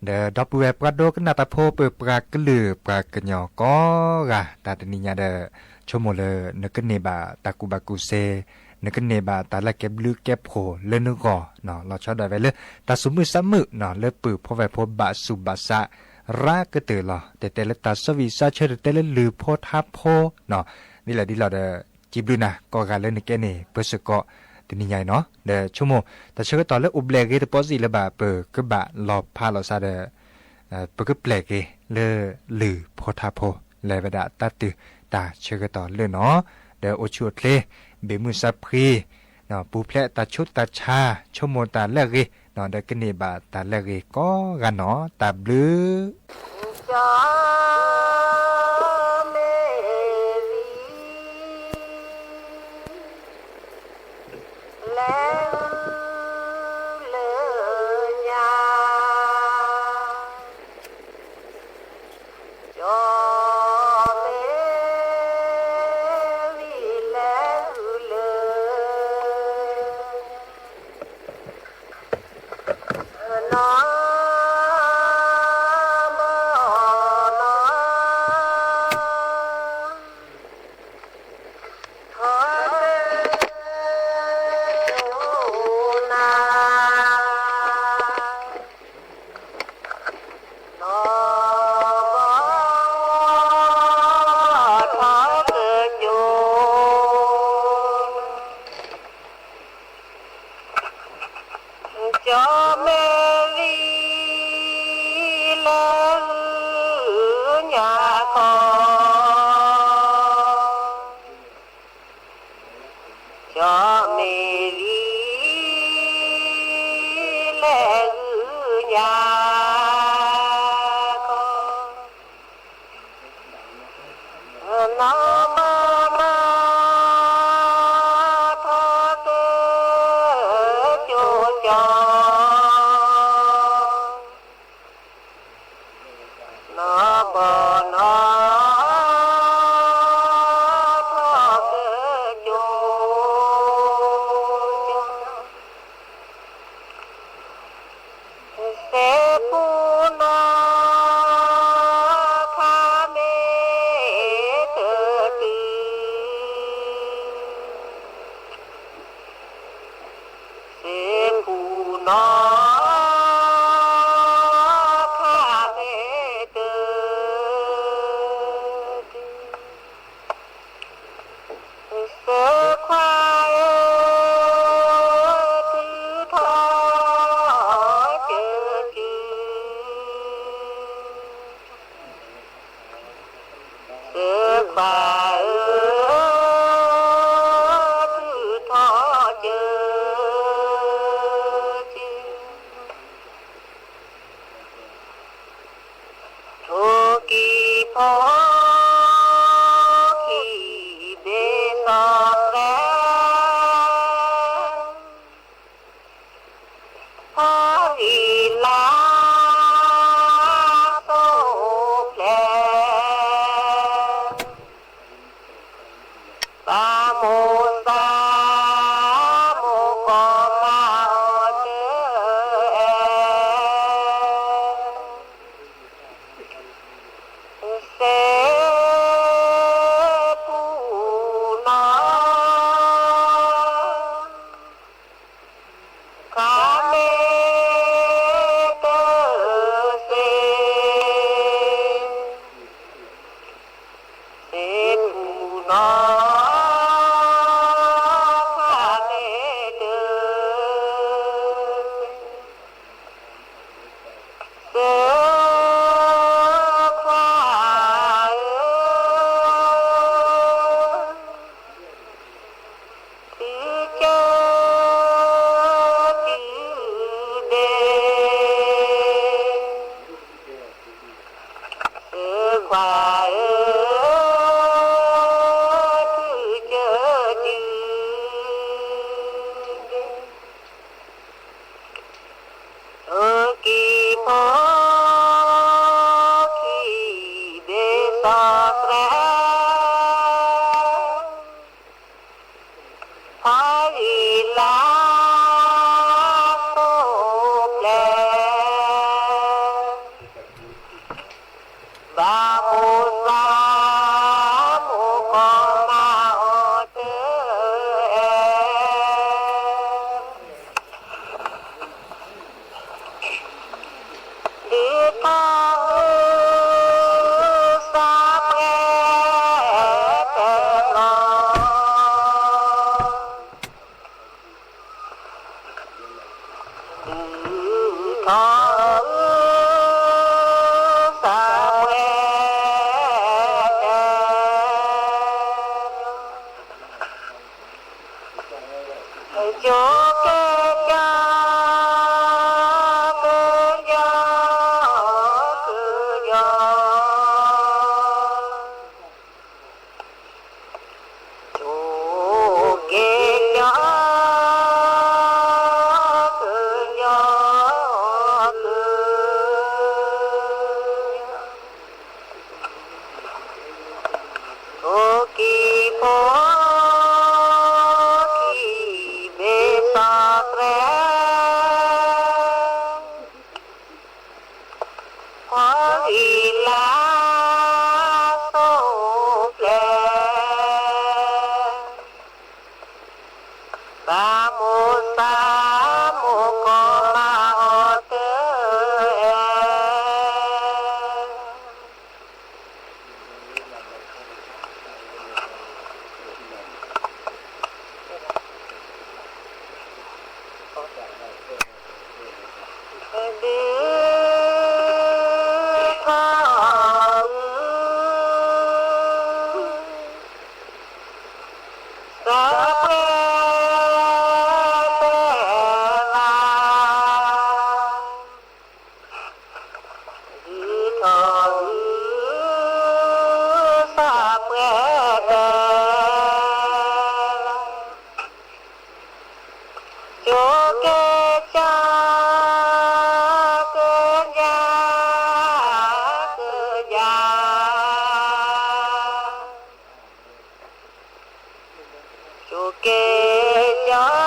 ဒီပုၢ်ဝဲၢ်ပှၤဒိကနၣ်တၢ်ဖိ ပပှၤကလုာ်ပှၤကညီကိးဂၤ တၢ်တနံၤညါဒီး ဆိကမိၣ်လၢနကန့ၢ်ဘၣ်တၢ်ကူၣ်ဘၣ်ကူၣ်သ့, နကန့ၢ်ဘၣ်တၢ်လဲၤကဲဘျုးကဲဖှိၣ်လၢနဂီၢ် လီၤဆီဒၣ်ဝဲလၢ တၢ်သူၣ်မုာ်သးမုာ် လၢပုၢ်ဖိဝဲၢ်ဖိဘၣ်ဆူးဘၣ်ဆါ ရၤကတၢၢ်လီၤ. တတဲလၢတၢ်စီဝံၣ်စီဆၢ တတဲလၢလုၢ်ဖိထါဖိ ဒ်လဲၣ်ဒ်လဲၣ်ဒီး စံးဘျုးနၤကိးဂၤလၢနကဲန့ၣ် ပၢဆၢကီး တနံၤညါအံၤနီၤ. ဒီးဆိကမိၣ် တၢ်ဆၢကတီၢ်လၢအိၣ်ဘျဲၣ်ဂ့ၤတပီစံးလၢၤဘၣ် ပကဘၣ်လီၤဖးလီၤစါဒီး ပကပျဲၢ်က့ၤလၢလုၢ်ဖိထါဖိ လဲၤဝဲဒၣ်တၢ်တုၤတၢ်ဆၢကတီၢ်လၢနီၤ. ဒီးအိၣ်ဆူၣ်အိၣ်ချ့ ဘ့ၣ်မုၢ်စၢဖှံ ပူၤဖျဲးတၢ်ဆူးတၢ်ဆါ ဆိကမိၣ်တၢ်လၢအဂ့ၤ ဒီးကန့ၢ်ဘၣ်တၢ်လၢအဂ့ၤကိးဂၤနီၤ. တၢ်ဘျုး လဲၤလၢညါ ကၠီမဲရံ လဲၤလၢ နီၢ်ဘီနီၢ် ထီၣ်ကၠိနၤ နီၢ်ဘီထီၣ်ကၠိ ကၠီမဲရံ လဲၤလၢညါခီ ကၠီမဲရံ လဲၤလၢညါခီ နီၢ်ဘီနီၢ် ထီၣ်ကၠိ ကၠီ နီၢ်ဘီနီၢ် ထီၣ်ကၠိ ကၠီ စ့ဖူနီၢ် ခါမ့ၢ်တတုၤ စ့ဖူနီၢ် ခါမ့ၢ်တတုၤ စ့ခွါဧၢ ထုးထီၣ်ကၠိ စ့ခွါဧၢ ထုးထီၣ်ကၠိ ကၠိ သုကၢၤ သုဒဲး, သုခွါဧၢ, သုကၢၤ သုဒဲး, သုက့ၤဖိခံဘ့ၣ်စီၤသရဲ ဖီဂံၢ်လၤစိၤပျဲၢ်, ဘၣ်မိၢ်သးမိၢ်ကီၢ်မၤအီၤတအဲၣ် ဒုးထီၣ်ဟုသးပှဲၤတဲလီၤ, ဒုးထီၣ်ဟုသးပှဲၤတဲလီၤ. ကၠိကဲကၠီ ကၠီ ကၠီ, ကၠိကဲကၠီ ကၠီ ကၠီ ကၠိက့ၤဖိခံဘ့ၣ်စီၤသရဲ ဖီဂံၢ်လၤစိၤပျဲၢ်, ဘၣ်မိၢ်သးမိၢ်ကီၢ်မၤအီၤတအဲၣ် ဒုးထီၣ်ဟု သးပှဲၤတဲလီၤ, ဒုးထီၣ်ဟု သးပှဲၤတဲလီၤ, ကၠိကဲကၠီ ကၠီ ကၠီ ကၠီ, ကၠိကဲကၠီ